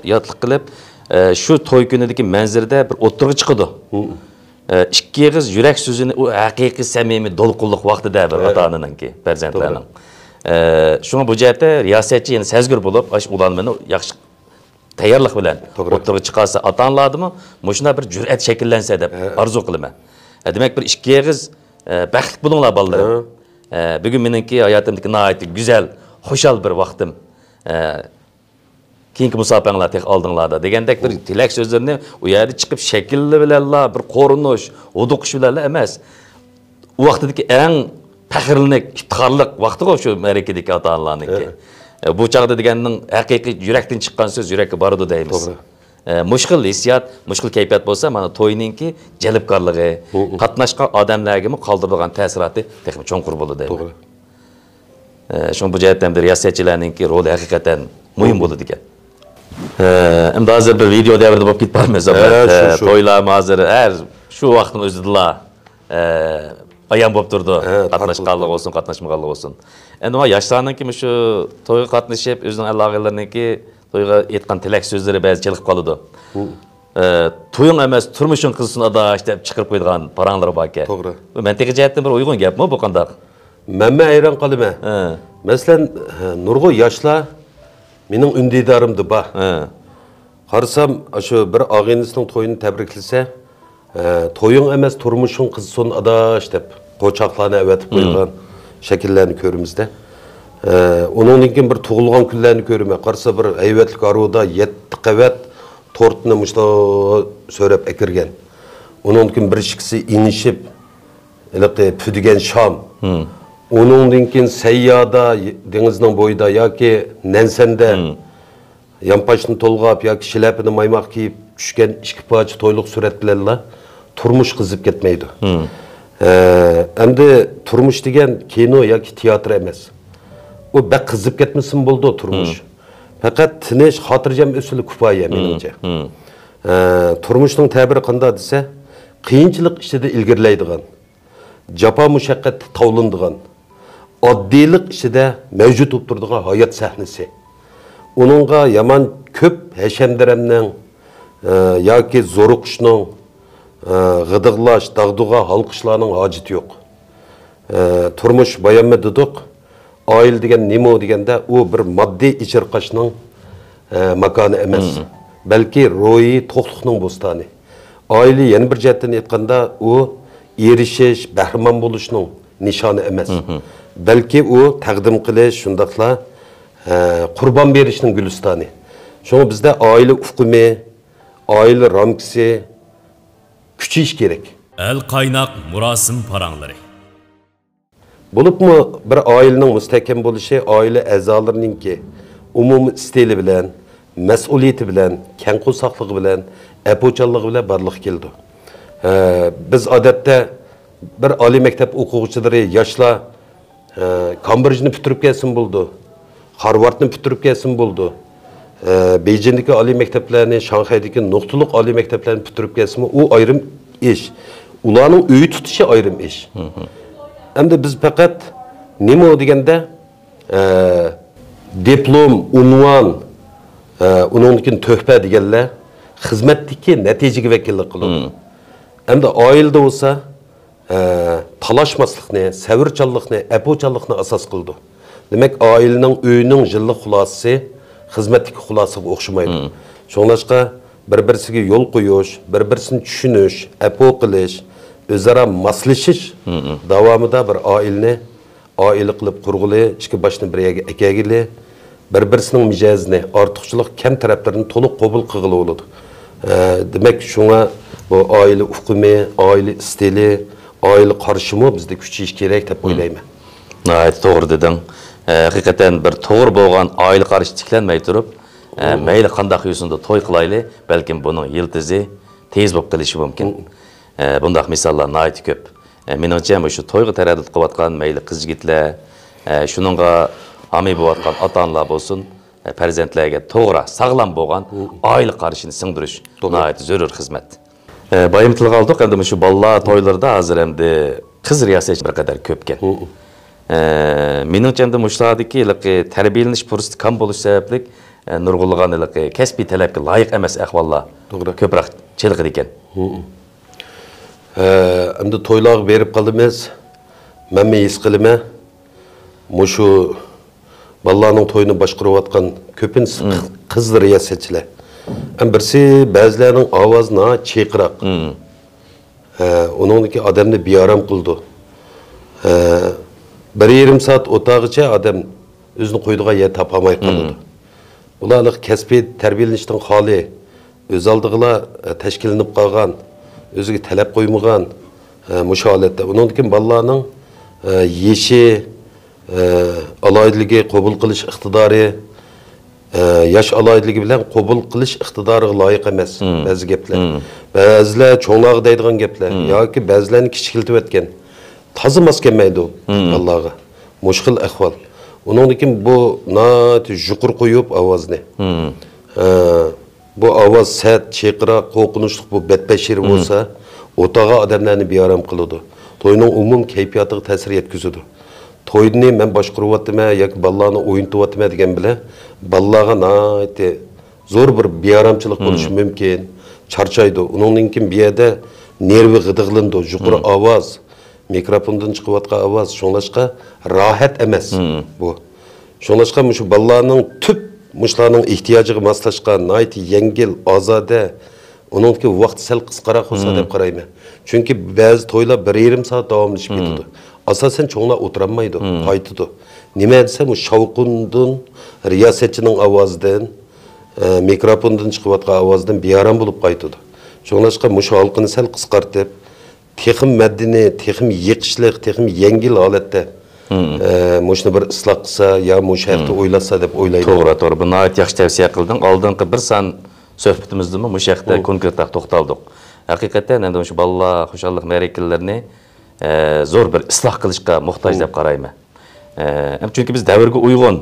ياتلىق قىلىپ، ئە، شۇ توي كۈنىدىكى مەنزىرىدە بىر ئوتتۇرىغا چىقىدۇ. ئە، ئىككى ئېغىز يۈرەك سۆزىنى ئۇ ھەقىقىي سەمىمىي دولقۇنلۇق ۋاقتىدا بىر ئاتا-ئانىنىڭكى، پەرزەنتلەرنىڭ. ئە، شۇڭا بۇ جەھەتتە رىياسەتچى يەنە سەزگۈر بولۇپ، ئاشۇ ئۇلانمىنى ياخشى تەييارلىق بىلەن ئوتتۇرىغا چىقارسا، ئاتا-ئانىلاردىمۇ مۇشۇنداق بىر جۈرئەت شەكىللەنسە دەپ ئارزۇ قىلىمەن. ئە، دېمەك، بىر ئىككى ئېغىز، ئە، بەختلىك بولۇڭلار، بالىلىرىم. ئە، بۈگۈن مېنىڭكى ھاياتىمدىكى ناھايىتى گۈزەل، خۇشال بىر ۋاقتىم. ئە، كېيىنكى مۇساپەڭلار تېخى ئالدىڭلاردا دېگەندەك بىر تىلەك سۆزلىرىنى ئۇ يەردە چىقىپ شەكىللىرى بىلەنلا، بىر قورۇنۇش، ھودۇقۇش بىلەنلا ئەمەس. ئۇ ۋاقتىدىكى ئەڭ پەخىرلىنىك، ئىپتىخارلىق ۋاقتىغۇ شۇ مەرىكىدىكى ئاتا-ئانىلارنىڭكى. ئە، بۇ چاغدا دېگەننىڭ ھەقىقىي يۈرەكتىن چىققان سۆز يۈرەككە بارىدۇ دەيمىز. ئە، مۇشۇ خىل ھېسسىيات، مۇشۇ خىل كەيپىيات بولسا، مانا توينىڭكى جەلپكارلىقى، قاتناشقان ئادەملەرگىمۇ قالدۇرىدىغان تەسىراتى تېخىمۇ چوڭقۇر بولىدۇ دەيمەن. ئە، شۇڭا بۇ جەھەتتە ئەمدى رىياسەتچىلەرنىڭكى رولى ھەقىقەتەن مۇھىم بولىدىكەن. ئە، ئەمدى ھازىر بىر ۋىدېئو دەۋرىدە بولۇپ كېتىپ بارمىز، ھە، ئەلۋەتتە. شۇ، شۇ. تويلارمۇ ھازىر ھەر شۇ ۋاقىتنىڭ ئۆزىدىلا، ئە، ئايان بولۇپ تۇرىدۇ. ھە، قاتناشقانلىقى بولسۇن، قاتناشمىغانلىقى بولسۇن. ئەمدى مانا ياشلارنىڭكى مۇشۇ تويغا قاتنىشىپ، ئۆزىنىڭ ئەل-ئاغىنىلىرىنىڭكى تويغا ئېيتقان تىلەك سۆزلىرى بەزى چېلىقىپ قالىدۇ. ئە، تويۇڭ ئەمەس، تۇرمۇشۇڭ قىزسۇن ئاداش دەپ چىقىرىپ قويىدىغان پاراڭلىرى باركەن. توغرا. بۇ مەنتىقىي جەھەتتىن بىر ئۇيغۇن گەپمۇ بۇ قانداق؟ مەنمۇ ھەيران قالىمەن. ھە. مەسىلەن، ھە، نۇرغۇن ياشلار مېنىڭ ئۈندىدارىمدا بار. ھە. قارىسام، ئاشۇ بىر ئاغىنىسىنىڭ تويىنى تەبرىكلىسە، ھە، تويۇڭ ئەمەس، تۇرمۇشۇڭ قىزسۇن ئاداش دەپ قوچاقلارنى ئەۋەتىپ قويغان شەكىللەرنى كۆرىمىز-دە. ھە، ئۇنىڭدىن كېيىن بىر تۇغۇلغان كۈنلەرنى كۆرىمەن. قارىسا، بىر ھەيۋەتلىك ھارۋىدا يەتتە قەۋەت تورتنى مۇشۇنداق سۆرەپ ئەكىرگەن. ئۇنىڭدىن كېيىن بىر ئىككىسى ئېڭىشىپ، ھېلىقى پۈدىگەن شام. ئۇنىڭدىن كېيىن سەييادا، دېڭىزنىڭ بويىدا ياكى نەنسەندە يانپاشنى تولغاپ ياكى شىلەپىنى مايماق كىيىپ چۈشكەن ئىككى پارچە تويلۇق سۈرەت بىلەنلا تۇرمۇش قىزىپ كەتمەيدۇ. ئە، ئەمدى تۇرمۇش دېگەن كىنو ياكى تىياتىر ئەمەس. ئۇ بەك قىزىپ كەتمىسىمۇ بولىدۇ تۇرمۇش. پەقەت تىنچ، خاتىرجەم ئۆتسىلا كۇپايە، مېنىڭچە. ئە، تۇرمۇشنىڭ تەبىرى قانداق دېسە، قىيىنچىلىق ئىچىدە ئىلگىرىلەيدىغان، جاپا مۇشەققەتتە تاۋلىنىدىغان، ئاددىيلىق ئىچىدە مەۋجۇت بولۇپ تۇرىدىغان ھايات سەھنىسى. ئۇنىڭغا يامان كۆپ ھەشەم-دەرەمنىڭ، ئە، ياكى زورۇقۇشنىڭ، ئە، غىدىقلاش، داغدۇغا، ھالقىشلارنىڭ ھاجىتى يوق. ئە، تۇرمۇش بايانمۇ دېدۇق. ئائىلە دېگەن نېمە دېگەندە، ئۇ بىر ماددىي ئېچىرقاشنىڭ، ئە، ماكانى ئەمەس، بەلكى روھىي توقلۇقنىڭ بوستانى. ئائىلە يەنە بىر جەھەتتىن ئېيتقاندا، ئۇ ئېرىشىش، بەھرىمەن بولۇشنىڭ نىشانى ئەمەس، بەلكى ئۇ تەقدىم قىلىش، شۇنداقلا، ئە، قۇربان بېرىشنىڭ گۈلىستانى. شۇڭا بىزدە ئائىلە ئۇقۇمى، ئائىلە رامكىسى كۈچىيىشى كېرەك. ئەل قايناق مۇراسىم پاراڭلىرى. بولۇپمۇ بىر ئائىلىنىڭ مۇستەھكەم بولۇشى ئائىلە ئەزالىرىنىڭكى ئومۇمىي ئىستىلى بىلەن، مەسئۇلىيىتى بىلەن، كەڭ قورساقلىقى بىلەن، ئەپۇچانلىقى بىلەن بارلىققا كېلىدۇ. ھە، بىز ئادەتتە بىر ئالىي مەكتەپ ئوقۇغۇچىلىرى، ياشلار، ھە، كامبرىجنى پۈتتۈرۈپ كەلسىمۇ بولىدۇ، خارۋاردنى پۈتتۈرۈپ كەلسىمۇ بولىدۇ. ئە، بېيجىڭدىكى ئالىي مەكتەپلەرنى، شاڭخەيدىكى نۇقتىلىق ئالىي مەكتەپلەرنى پۈتتۈرۈپ كەلسىمۇ، ئۇ ئايرىم ئىش. ئۇلارنىڭ ئۆي تۇتۇشى ئايرىم ئىش. ئەمدى بىز پەقەت نېمە دېگەندە، ئە، دىپلوم، ئۇنۋان، ئە، ئۇنىڭدىن كېيىن تۆھپە دېگەنلەر خىزمەتتىكى نەتىجىگە ۋەكىللىك قىلىدۇ. ئەمدى ئائىلىدە بولسا، ئە، تالاشماسلىقنى، سەۋرچانلىقنى، ئەپۇچانلىقنى ئاساس قىلىدۇ. دېمەك، ئائىلىنىڭ، ئۆينىڭ يىللىق خۇلاسىسى خىزمەتتىكى خۇلاسىغا ئوخشىمايدۇ. شۇڭلاشقا بىر-بىرسىگە يول قويۇش، بىر-بىرسىنى چۈشىنىش، ئەپۇ قىلىش، ئۆزئارا ماسلىشىش داۋامىدا بىر ئائىلىنى ئائىلە قىلىپ قۇرغىلى، ئىككى باشنى بىر يەرگە ئەكەلگىلى، بىر-بىرسىنىڭ مىجەزىنى، ئارتۇقچىلىق، كەم تەرەپلىرىنى تولۇق قوبۇل قىلغىلى بولىدۇ. ئە، دېمەك، شۇڭا بۇ ئائىلە ئۇقۇمى، ئائىلە ئىستىلى، ئائىلە قارىشىمۇ بىزدە كۈچىيىشى كېرەك دەپ ئويلايمەن. ناھايىتى توغرا دېدىڭ. ئە، ھەقىقەتەن بىر توغرا بولغان ئائىلە قارىشى تىكلەنمەي تۇرۇپ، ئە، مەيلى قانداق يۈزۈندە توي قىلايلى، بەلكىم بۇنىڭ يىلتىزى تېيىز بولۇپ قېلىشى مۇمكىن. ئە، بۇنداق مىساللار ناھايىتى كۆپ. ئە، مېنىڭچە، مۇشۇ تويغا تەرەددۇت قىلىۋاتقان مەيلى قىز-يىگىتلەر، ئە، شۇنىڭغا ھامىي بولۇۋاتقان ئاتا-ئانىلار بولسۇن، ئە، پەرزەنتلەرگە توغرا، ساغلام بولغان ئائىلە قارىشىنى سىڭدۈرۈش ناھايىتى زۆرۈر خىزمەت. ئە، بايىمۇ تىلغا ئالدۇق، ئەمدى مۇشۇ بالىلار تويلىرىدا ھازىر ئەمدى قىز رىياسەتچى بىر قەدەر كۆپكەن. ئە، مېنىڭچە ئەمدى مۇشۇلاردىكى ھېلىقى تەربىيەلىنىش پۇرسىتى كەم بولۇش سەۋەبلىك، ئە، نۇرغۇنلىغان ھېلىقى كەسپىي تەلەپكە لايىق ئەمەس ئەھۋاللار كۆپرەك چېلىقىدىكەن. ھە، ئەمدى تويلارغا بېرىپ قالىمىز. مەنمۇ ھېس قىلىمەن. مۇشۇ بالىلارنىڭ تويىنى باشقۇرۇۋاتقان كۆپىنچىسى قىز، قىز رىياسەتچىلەر. ھەم بىرسى بەزىلەرنىڭ ئاۋازى ناھايىتى چىرقىراق. ھە، ئۇنىڭدىكى ئادەمنى بىئارام قىلىدۇ. ھە، بىر يېرىم سائەت ئوتاغىچە ئادەم ئۆزىنى قويىدىغان يەر تاپالماي قالىدۇ. بۇلار ھېلىقى كەسپىي تەربىيەلىنىشتىن خالىي، ئۆز ئالدىغىلا، ئە، تەشكىللىنىپ قالغان، ئۆزىگە تەلەپ قويمىغان، ئە، مۇشۇ ھالەتتە. ئۇنىڭدىن كېيىن بالىلارنىڭ، ئە، يېشى، ئە، ئالاھىدىلىكى، قوبۇل قىلىش ئىقتىدارى، ئە، ياش ئالاھىدىلىكى بىلەن قوبۇل قىلىش ئىقتىدارىغا لايىق ئەمەس بەزى گەپلەر. بەزىلەر چوڭلارغا دەيدىغان گەپلەر ياكى بەزىلەرنى كىچىكلىتىۋەتكەن. تازا ماس كەلمەيدۇ بالىلارغا. مۇشۇ خىل ئەھۋال. ئۇنىڭدىن كېيىن بۇ ناھايىتى يۇقىرى قويۇپ ئاۋازنى. ئە، بۇ ئاۋاز سەت، چىرقىراق، قورقۇنچلۇق، بۇ بەتبەشىرە بولسا، ئوتاغا ئادەملەرنى بىئارام قىلىدۇ. توينىڭ ئومۇمىي كەيپىياتىغا تەسىر يەتكۈزىدۇ. توينى مەن باشقۇرۇۋاتىمەن ياكى بالىلارنى ئوينىتىۋاتىمەن دېگەن بىلەن، بالىلارغا ناھايىتى زور بىر بىئارامچىلىق بولۇشى مۇمكىن، چارچايدۇ. ئۇنىڭدىن كېيىن بۇ يەردە نېرۋا غىدىقلىنىدۇ، يۇقىرى ئاۋاز، مىكروفوندىن چىقىۋاتقان ئاۋاز، شۇڭلاشقا راھەت ئەمەس بۇ. شۇڭلاشقا مۇشۇ بالىلارنىڭ تۈپ مۇشۇلارنىڭ ئېھتىياجىغا ماسلاشقان، ناھايىتى يەڭگىل، ئازادە، ئۇنىڭدىكى ۋاقتى سەل قىسقىراق بولسا دەپ قارايمەن. چۈنكى بەزى تويلار بىر يېرىم سائەت داۋاملىشىپ كېتىدۇ. ئاساسەن چوڭلار ئولتۇرالمايدۇ، قايتىدۇ. نېمە دېسە، مۇشۇ شاۋقۇندىن، رىياسەتچىنىڭ ئاۋازىدىن، ئە، مىكروفوندىن چىقىۋاتقان ئاۋازدىن بىئارام بولۇپ قايتىدۇ. شۇڭلاشقا مۇشۇ ھالقىنى سەل قىسقارتىپ، تېخىمۇ مەدەنىي، تېخىمۇ يېقىشلىق، تېخىمۇ يەڭگىل ھالەتتە، ئە، مۇشۇنى بىر ئىسلاھ قىلسا يا مۇشۇ ھەقتە ئويلاشسا دەپ ئويلايمەن. توغرا، توغرا. بۇ ناھايىتى ياخشى تەۋسىيە قىلدىڭ. ئالدىنقى بىر سان سۆھبىتىمىزدىمۇ مۇشۇ ھەقتە كونكرېتراق توختالدۇق. ھەقىقەتەن ئەمدى مۇشۇ بالىلار خۇشاللىق مەرىكىلىرىنى، ئە، زور بىر ئىسلاھ قىلىشقا موھتاج دەپ قارايمەن. ئە، ھەم چۈنكى بىز دەۋرگە ئۇيغۇن،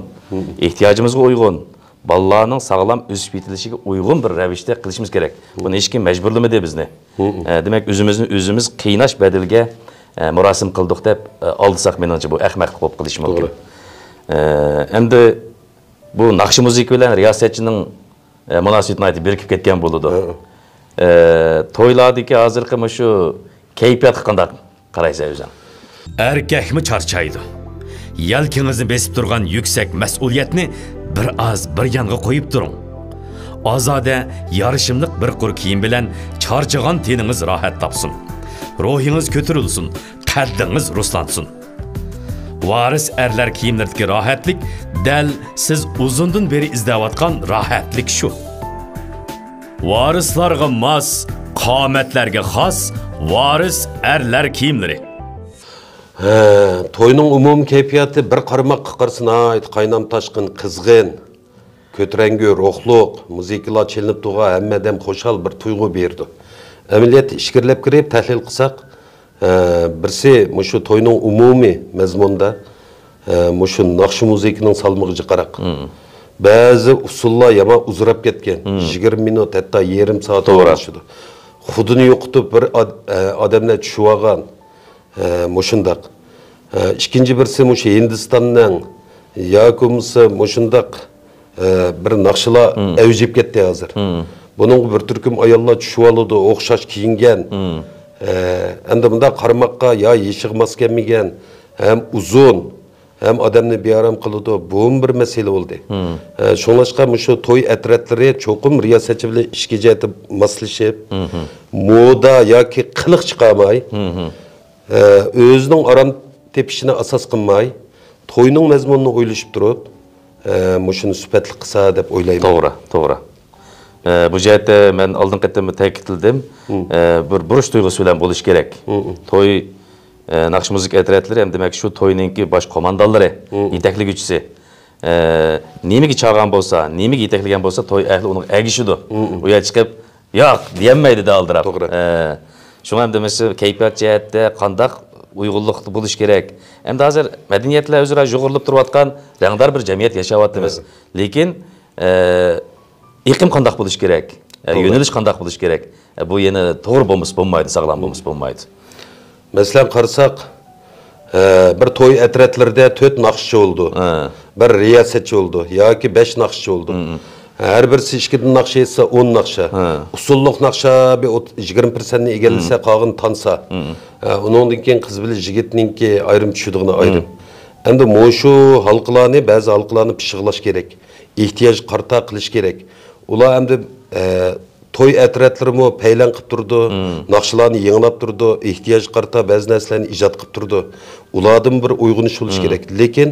ئېھتىياجىمىزغا ئۇيغۇن، بالىلارنىڭ ساغلام ئۆسۈپ يېتىلىشىگە ئۇيغۇن بىر رەۋىشتە قىلىشىمىز كېرەك. بۇنى ھېچكىم مەجبۇرلىمىدى بىزنى. ئە، دېمەك، ئۆزىمىزنى ئۆزىمىز قىيناش بەدىلىگە، ئە، مۇراسىم قىلدۇق دەپ، ئە، ئالدىساق، مېنىڭچە، بۇ ئەخمەقلىق بولۇپ قېلىشى مۇمكىن. ئە، ئەمدى بۇ ناخشا مۇزىكا بىلەن رىياسەتچىنىڭ، ئە، مۇناسىۋىتى ناھايىتى بېرىكىپ كەتكەن بولىدۇ. ئە، تويلاردىكى ھازىرقى مۇشۇ كەيپىياتقا قانداق قارايسەن ئۆزۈڭ؟ ئەركەكمۇ چارچايدۇ. يەلكىڭىزنى بېسىپ تۇرغان يۈكسەك مەسئۇلىيەتنى بىر ئاز بىر يانغا قويۇپ تۇرۇڭ. ئازادە، يارىشىملىق بىر قۇر كىيىم بىلەن چارچىغان تېنىڭىز راھەت تاپسۇن. روھىڭىز كۆتۈرۈلسۇن، قەددىڭىز رۇسلانسۇن. ۋارىس ئەرلەر كىيىملىرىدىكى راھەتلىك دەل سىز ئۇزۇندىن بېرى ئىزدەۋاتقان راھەتلىك شۇ. ۋارىسلارغا ماس، قامەتلەرگە خاس ۋارىس ئەرلەر كىيىملىرى. ھە، توينىڭ ئومۇمىي كەيپىياتى بىر قارىماققا قارىسا ناھايىتى قاينام تاشقىن، قىزغىن، كۆتۈرەڭگۈ روھلۇق، مۇزىكىلار چېلىنىپ تۇرغان، ھەممە ئادەم خۇشال بىر تۇيغۇ بېرىدۇ. ئەمەلىيەتتە ئىچكىرىلەپ كىرىپ تەھلىل قىلساق، ئە، بىرسى مۇشۇ توينىڭ ئومۇمىي مەزمۇنىدا، ئە، مۇشۇ ناخشا مۇزىكىنىڭ سالمىقى جىقراق. بەزى ئۇسسۇللار يامان ئۇزىراپ كەتكەن. يىگىرمە مىنۇت، ھەتتا يېرىم سائەت توغرا داۋاملىشىدۇ. خۇدىنى يوقىتىپ بىر ئاد-، ئە، ئادەملەر چۈشۈۋالغان. ئە، مۇشۇنداق. ئە، ئىككىنچى بىرسى مۇشۇ ھىندىستاننىڭ ياكى بولمىسا مۇشۇنداق، ئە، بىر ناخشىلار ئەۋج ئېلىپ كەتتى ھازىر. بۇنىڭغا بىر تۈركۈم ئاياللار چۈشۈۋالىدۇ، ئوخشاش كىيىنگەن. ئە، ئەمدى مۇنداق قارىماققا يا يېشىغا ماس كەلمىگەن، ھەم ئۇزۇن، ھەم ئادەمنى بىئارام قىلىدۇ. بۇمۇ بىر مەسىلە بولدى. ئە، شۇڭلاشقا مۇشۇ توي ئەترەتلىرى چوقۇم رىياسەتچى بىلەن ئىچكى جەھەتتە ماسلىشىپ، مودا ياكى قىلىق چىقارماي، ئە، ئۆزىنىڭ ئارام تېپىشىنى ئاساس قىلماي، توينىڭ مەزمۇنىنى ئويلىشىپ تۇرۇپ، ئە، مۇشۇنى سۈپەتلىك قىلسا دەپ ئويلايمەن. توغرا، توغرا. ئە، بۇ جەھەتتە مەن ئالدىنقى قېتىم تەكىتلىدىم. ئە، بىر بۇرچ تۇيغۇسى بىلەن بولۇش كېرەك. توي، ئە، ناخشا مۇزىكا ئەترەتلىرى ھەم دېمەك شۇ توينىڭكى باش قوماندانلىرى، يېتەكلىگۈچىسى. ئە، نېمىگە چاغان بولسا، نېمىگە يېتەكلىگەن بولسا، توي ئەھلى ئۇنىڭغا ئەگىشىدۇ. ئۇ يەر چىقىپ، ياق دېيەلمەيدۇ-دە ئالدىراپ. توغرا. ئە، شۇڭا ئەمدى مەسىلەن، كەيپىيات جەھەتتە قانداق ئۇيغۇنلۇقتا بولۇش كېرەك؟ ئەمدى ھازىر مەدەنىيەتلەر ئۆزئارا يۇغۇرۇلۇپ تۇرۇۋاتقان رەڭدار بىر جەمئىيەت ياشاۋاتىمىز. لېكىن، ئە، ئېقىم قانداق بولۇش كېرەك؟ ئە، توغرا. يۆنىلىش قانداق بولۇش كېرەك؟ ئە، بۇ يەنە توغرا بولمىسا بولمايدۇ، ساغلام بولمىسا بولمايدۇ. مەسىلەن، قارىساق، ئە، بىر توي ئەترەتلىرىدە تۆت ناخشىچى بولىدۇ. ھە. بىر رىياسەتچى بولىدۇ ياكى بەش ناخشىچى بولىدۇ. ھە، ھەر بىرسى ئىككىدىن ناخشا ئېيتسا، ئون ناخشا. ھە. ئۇسسۇللۇق ناخشا بىر ئوت-، يىگىرمە پىرسەنتنى ئىگىلىسە، قالغىنى تانسا. ھە، ئۇنىڭدىن كېيىن قىز بىلەن يىگىتنىڭكى ئايرىم چۈشىدىغىنى ئايرىم. ئەمدى مۇشۇ ھالقىلارنى، بەزى ھالقىلارنى پىششىقلاش كېرەك. ئېھتىياجغا قارىتا قىلىش كېرەك. ئۇلار ئەمدى، ئە، توي ئەترەتلىرىمۇ پەيلەن قىلىپ تۇرىدۇ، ناخشىلارنى يېڭىلاپ تۇرىدۇ، ئېھتىياجغا قارىتا بەزى نەرسىلەرنى ئىجاد قىلىپ تۇرىدۇ. ئۇلاردىن بىر ئويغىنىش بولۇشى كېرەك. لېكىن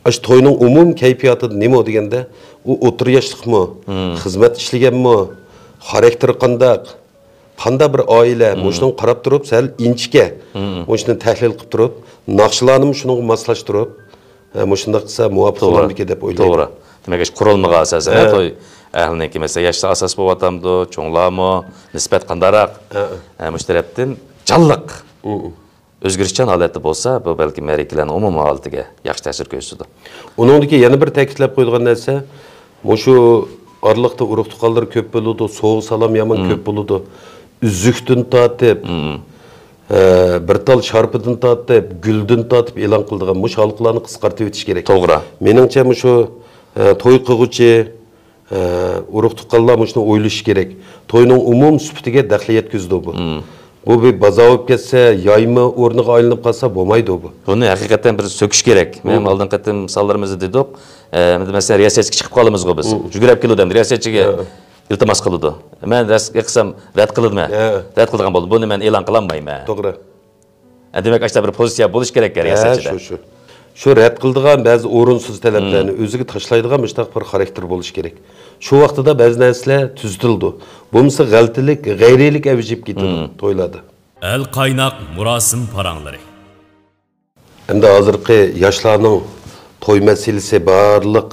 ئاشۇ توينىڭ ئومۇمىي كەيپىياتىدا نېمە دېگەندە، ئۇ ئوتتۇرا ياشلىقمۇ، خىزمەت ئىشلىگەنمۇ، خاراكتېرى قانداق، قانداق بىر ئائىلە، مۇشۇنىڭغا قاراپ تۇرۇپ، سەل ئىنچىكە مۇشۇنى تەھلىل قىلىپ تۇرۇپ، ناخشىلارنىمۇ شۇنىڭغا ماسلاشتۇرۇپ، ئە، مۇشۇنداق قىلسا مۇۋاپىق بولامدىكىن دەپ ئويلايمەن. توغرا. دېمەك، ئىش قۇرۇلمىغان ئاساسەن، ھە، توي ئەھلىنىڭكى، مەسىلەن، ياشلار ئاساس بولۇۋاتامدۇ، چوڭلارمۇ، نىسبەت قانداقراق؟ ھە. ھە، مۇشۇ تەرەپتىن جانلىق، ئۆزگىرىشچان ھالەتتە بولسا، بۇ بەلكىم مەرىكىلەرنىڭ ئومۇمىي ھالىتىگە ياخشى تەسىر كۆرسىتىدۇ. ئۇنىڭدىكى يەنە بىر تەكىتلەپ قويىدىغان نەرسە، مۇشۇ ئارىلىقتا ئۇرۇق-تۇغقانلىرى كۆپ بولىدۇ، سوۋغا-سالام يامان كۆپ بولىدۇ. ئۈزۈكتىن تارتىپ، ئە، بىر تال شارپىدىن تارتىپ، گۈلدىن تارتىپ ئېلان قىلىدىغان مۇشۇ ھالقىلارنى قىسقارتىۋېتىش كېرەك. توغرا. مېنىڭچە مۇشۇ، ئە، توي قىلغۇچى، ئە، ئۇرۇق-تۇغقانلار مۇشۇنى ئويلىشى كېرەك. توينىڭ ئومۇم سۈپىتىگە دەخلى يەتكۈزىدۇ بۇ. بۇ بىر بازار بولۇپ كەتسە، يايما ئورنىغا ئايلىنىپ قالسا بولمايدۇ بۇ. بۇنى ھەقىقەتەن بىر سۆكۈش كېرەك. مەن ئالدىنقى قېتىم سانلىرىمىزدا دېدۇق. ئە، مەسىلەن، رىياسەتچىگە چىقىپ قالىمىزغۇ بىز. يۈگۈرۈپ كېلىدۇ ئەمدى رىياسەتچىگە. ئىلتىماس قىلىدۇ. مەن رەت قىلسام رەت قىلىدىمەن. ھە. رەت قىلىدىغان بولدى. بۇنى مەن ئېلان قىلالمايمەن. توغرا. ھە، دېمەك، ئاشۇنداق بىر پوزىتسىيە بولۇش كېرەك ھە، رىياسەتچىدە. شۇ، شۇ. شۇ رەت قىلىدىغان بەزى ئورۇنسىز تەلەپلەرنى ئۆزىگە تاشلايدىغان مۇشۇنداق بىر خاراكتېر بولۇشى كېرەك. شۇ ۋاقتىدا بەزى نەرسىلەر تۈزىتىلىدۇ. بولمىسا غەلىتىلىك، غەيرىيلىك ئەۋج ئېلىپ كېتىدۇ تويلاردا. ئەل قايناق مۇراسىم پاراڭلىرى. ئەمدى ھازىرقى ياشلارنىڭ توي مەسىلىسى بارلىق،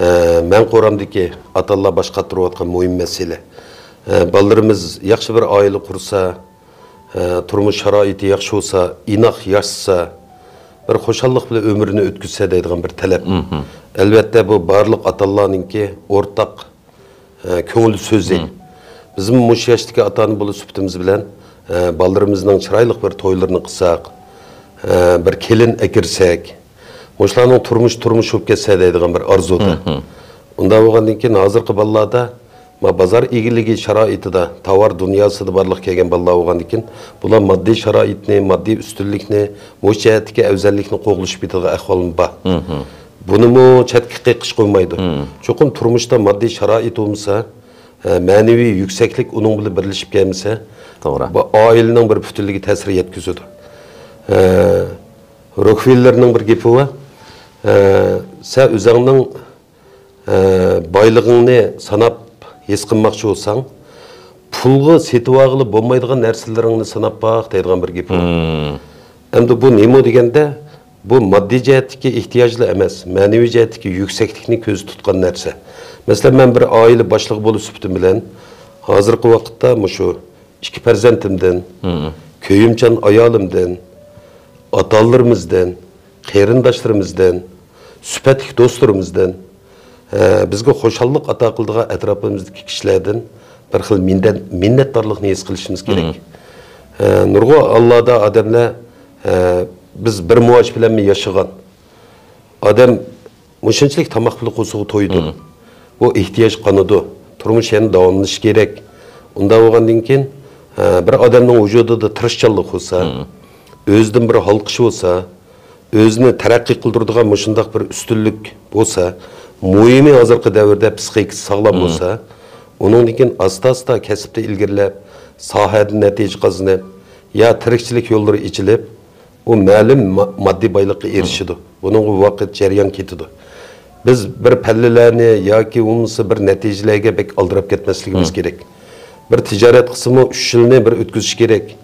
ئە، مەن قورامدىكى ئاتا-ئانىلار باش قاتۇرۇۋاتقان مۇھىم مەسىلە. ئە، بالىلىرىمىز ياخشى بىر ئائىلە قۇرسا، ئە، تۇرمۇش شارائىتى ياخشى بولسا، ئىناق ياشىسا، بىر خۇشاللىق بىلەن ئۆمرىنى ئۆتكۈزسە دەيدىغان بىر تەلەپ. ئەلۋەتتە، بۇ بارلىق ئاتا-ئانىلارنىڭكى ئورتاق ئە، كۆڭۈل سۆزى. بىزمۇ مۇشۇ ياشتىكى ئاتا-ئانا بولۇش سۈپىتىمىز بىلەن، ئە، بالىلىرىمىزنىڭ چىرايلىق بىر تويلىرىنى قىلساق، ئە، بىر كېلىن ئەكىرسەك، مۇشۇلارنىڭ تۇرمۇش، تۇرمۇش بولۇپ كەتسە دەيدىغان بىر ئارزۇدا. ئۇنداق بولغاندىن كېيىن، ھازىرقى بالىلاردا ما بازار ئىگىلىكى شارائىتىدا، تاۋار دۇنياسىدا بارلىققا كەلگەن بالىلار بولغاندىن كېيىن، بۇلار ماددىي شارائىتنى، ماددىي ئۈستۈنلۈكنى، مۇشۇ جەھەتتىكى ئەۋزەللىكنى قوغلىشىپ كېتىدىغان ئەھۋالمۇ بار. بۇنىمۇ چەتكە قېقىش قويمايدۇ. چوقۇم تۇرمۇشتا ماددىي شارائىت بولمىسا، ئە، مەنىۋى يۈكسەكلىك ئۇنىڭ بىلەن بىرلىشىپ كەلمىسە، توغرا. بۇ ئائىلىنىڭ بىر پۈتۈنلۈكىگە تەسىر يەتكۈزىدۇ. ئە، روكفېللېرنىڭ بىر گېپى بار. ئە، سەن ئۆزۈڭنىڭ، ئە، بايلىقىڭنى ساناپ ھېس قىلماقچى بولساڭ، پۇلغا سېتىۋالغىلى بولمايدىغان نەرسىلىرىڭنى ساناپ باق دەيدىغان بىر گېپى بار. ئەمدى بۇ نېمە دېگەندە، بۇ ماددىي جەھەتتىكى ئېھتىياجلا ئەمەس، مەنىۋى جەھەتتىكى يۈكسەكلىكنى كۆزدە تۇتقان نەرسە. مەسىلەن، مەن بىر ئائىلە باشلىقى بولۇش سۈپىتىم بىلەن، ھازىرقى ۋاقىتتا مۇشۇ ئىككى پەرزەنتىمدىن، كۆيۈمچان ئايالىمدىن، ئاتا-ئانىلىرىمىزدىن، قېرىنداشلىرىمىزدىن، سۈپەتلىك دوستلىرىمىزدىن، ئە، بىزگە خۇشاللىق ئاتا قىلىدىغان ئەتراپىمىزدىكى كىشىلەردىن بىر خىل مىندەت-، مىننەتدارلىقنى ھېس قىلىشىمىز كېرەك. ئە، نۇرغۇن ھاللاردا ئادەملەر، ئە، بىز بىر مائاش بىلەنمۇ ياشىغان. ئادەم مۇشۇنچىلىك تاماق پۇلى قوشسىغۇ تويىدۇ. بۇ ئېھتىياج قانىدۇ. تۇرمۇش يەنە داۋاملىنىشى كېرەك. ئۇنداق بولغاندىن كېيىن، ئە، بىر ئادەمنىڭ ۋۇجۇدىدا تىرىشچانلىق بولسا، ئۆزىدىن بىر ھالقىش بولسا، ئۆزىنى تەرەققىي قىلدۇرىدىغان مۇشۇنداق بىر ئۈستۈنلۈك بولسا، مۇھىمى ھازىرقى دەۋردە پىسخىكىسى ساغلام بولسا، ئۇنىڭدىن كېيىن ئاستا-ئاستا كەسىپتە ئىلگىرىلەپ، ساھەدە نەتىجە قازىنىپ، يا تىرىكچىلىك يوللىرى ئېچىلىپ، ئۇ مەلۇم ما-، ماددىي بايلىققا ئېرىشىدۇ. بۇنىڭغا ۋاقىت، جەريان كېتىدۇ. بىز بىر پەللىلەرنى ياكى بولمىسا بىر نەتىجىلەرگە بەك ئالدىراپ كەتمەسلىكىمىز كېرەك. بىر تىجارەت قىلسىمۇ ئۈچ يىلنى بىر ئۆتكۈزۈش كېرەك.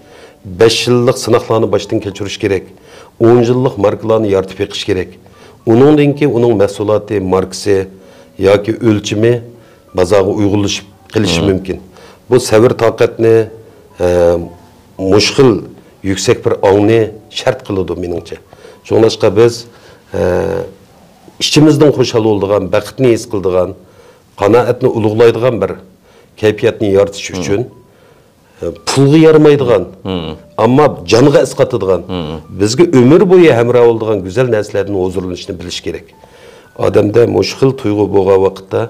بەش يىللىق سىناقلارنى باشتىن كەچۈرۈش كېرەك. ئون يىللىق ماركىلارنى يارىتىپ بېقىش كېرەك. ئۇنىڭدىن كېيىن ئۇنىڭ مەھسۇلاتى، ماركىسى ياكى ئۆلچىمى بازارغا ئۇيغۇنلىشىپ قېلىشى مۇمكىن. بۇ سەۋر-تاقەتنى، ئە، مۇشۇ خىل يۈكسەك بىر ئاڭنى شەرت قىلىدۇ، مېنىڭچە. شۇڭلاشقا بىز، ئە، ئىچىمىزنىڭ خۇشال بولىدىغان، بەختنى ھېس قىلىدىغان، قانائەتنى ئۇلۇغلايدىغان بىر كەيپىياتنى يارىتىش ئۈچۈن، پۇلغا يارىمايدىغان، ئەمما جانغا ئەسقاتىدىغان، بىزگە ئۆمۈر بويى ھەمراھ بولىدىغان گۈزەل نەرسىلەردىن ھۇزۇرلىنىشنى بىلىش كېرەك. ئادەمدە مۇشۇ خىل تۇيغۇ بولغان ۋاقىتتا،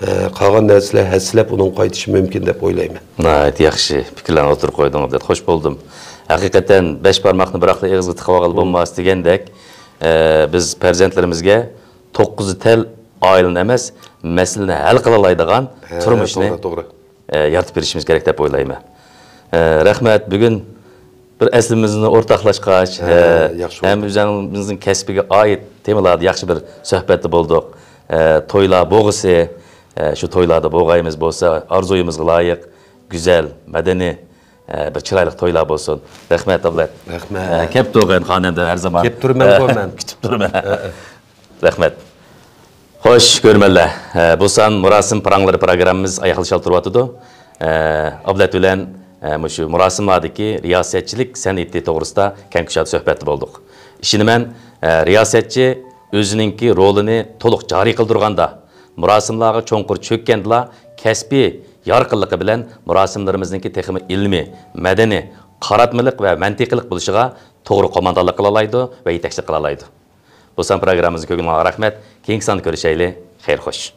ئە، قالغان نەرسىلەر ھەسسىلەپ ئۇنىڭغا قايتىشى مۇمكىن دەپ ئويلايمەن. ناھايىتى ياخشى پىكىرلەرنى ئوتتۇرىغا قويدۇڭ، ئابلەت. خوش بولدۇم. ھەقىقەتەن بەش بارماقنى بىراقلا ئېغىزغا تىقىۋالغىلى بولماس دېگەندەك، ئە، بىز پەرزەنتلىرىمىزگە توققۇزى تەل ئائىلىنى ئەمەس، مەسىلىنى ھەل قىلالايدىغان ھە، تۇرمۇشنى توغرا، توغرا. ئە، يارىتىپ بېرىشىمىز كېرەك دەپ ئويلايمەن. ئە، رەھمەت، بۈگۈن بىر ئەسلىمىزنى ئورتاقلاشقاچ، ھە، ئە، ياخشى ھەم بولدى. ئۆزىڭىزنىڭ كەسپىگە ئائىت تېمىلاردا ياخشى بىر سۆھبەتتە بولدۇق. ئە، تويلار بولغۇسى، ئە، شۇ تويلاردا بولغايمىز بولسا، ئارزۇيىمىزغا لايىق، گۈزەل، مەدەنىي، ئە، بىر چىرايلىق تويلار بولسۇن. رەھمەت، ئابلەت. رەھمەت. ئە، كەپ تۇرغىن خانەندە ھەر زامان. كەپ تۇرىمەنغۇ مەن. كۈتۈپ تۇرىمەن. ھە، ھە. رەھمەت. خوش، كۆرۈرمەنلەر. ئە، بۇ سان مۇراسىم پاراڭلىرى پروگراممىمىز ئاياغلىشالغا تۇرۇۋاتىدۇ. ئە، ئابلەت بىلەن، ئە، مۇشۇ مۇراسىملاردىكى رىياسەتچىلىك سەنئىتى توغرىسىدا كەڭ كۇشادە سۆھبەتتە بولدۇق. ئىشىنىمەن، ئە، رىياسەتچى ئۆزىنىڭكى رولىنى تولۇق جارى قىلدۇرغاندا، مۇراسىملارغا چوڭقۇر چۆككەندىلا، كەسپىي يارقىنلىقى بىلەن مۇراسىملىرىمىزنىڭكى تېخىمۇ ئىلمىي، مەدەنىي، قاراتمىلىق ۋە مەنتىقىلىق بولۇشىغا توغرا قوماندانلىق قىلالايدۇ ۋە يېتەكچىلىك قىلالايدۇ. بۇ سان پروگراممىمىزنى كۆرگىنىڭلارغا رەھمەت. كېيىنكى ساندا كۆرۈشەيلى. خەير خوش.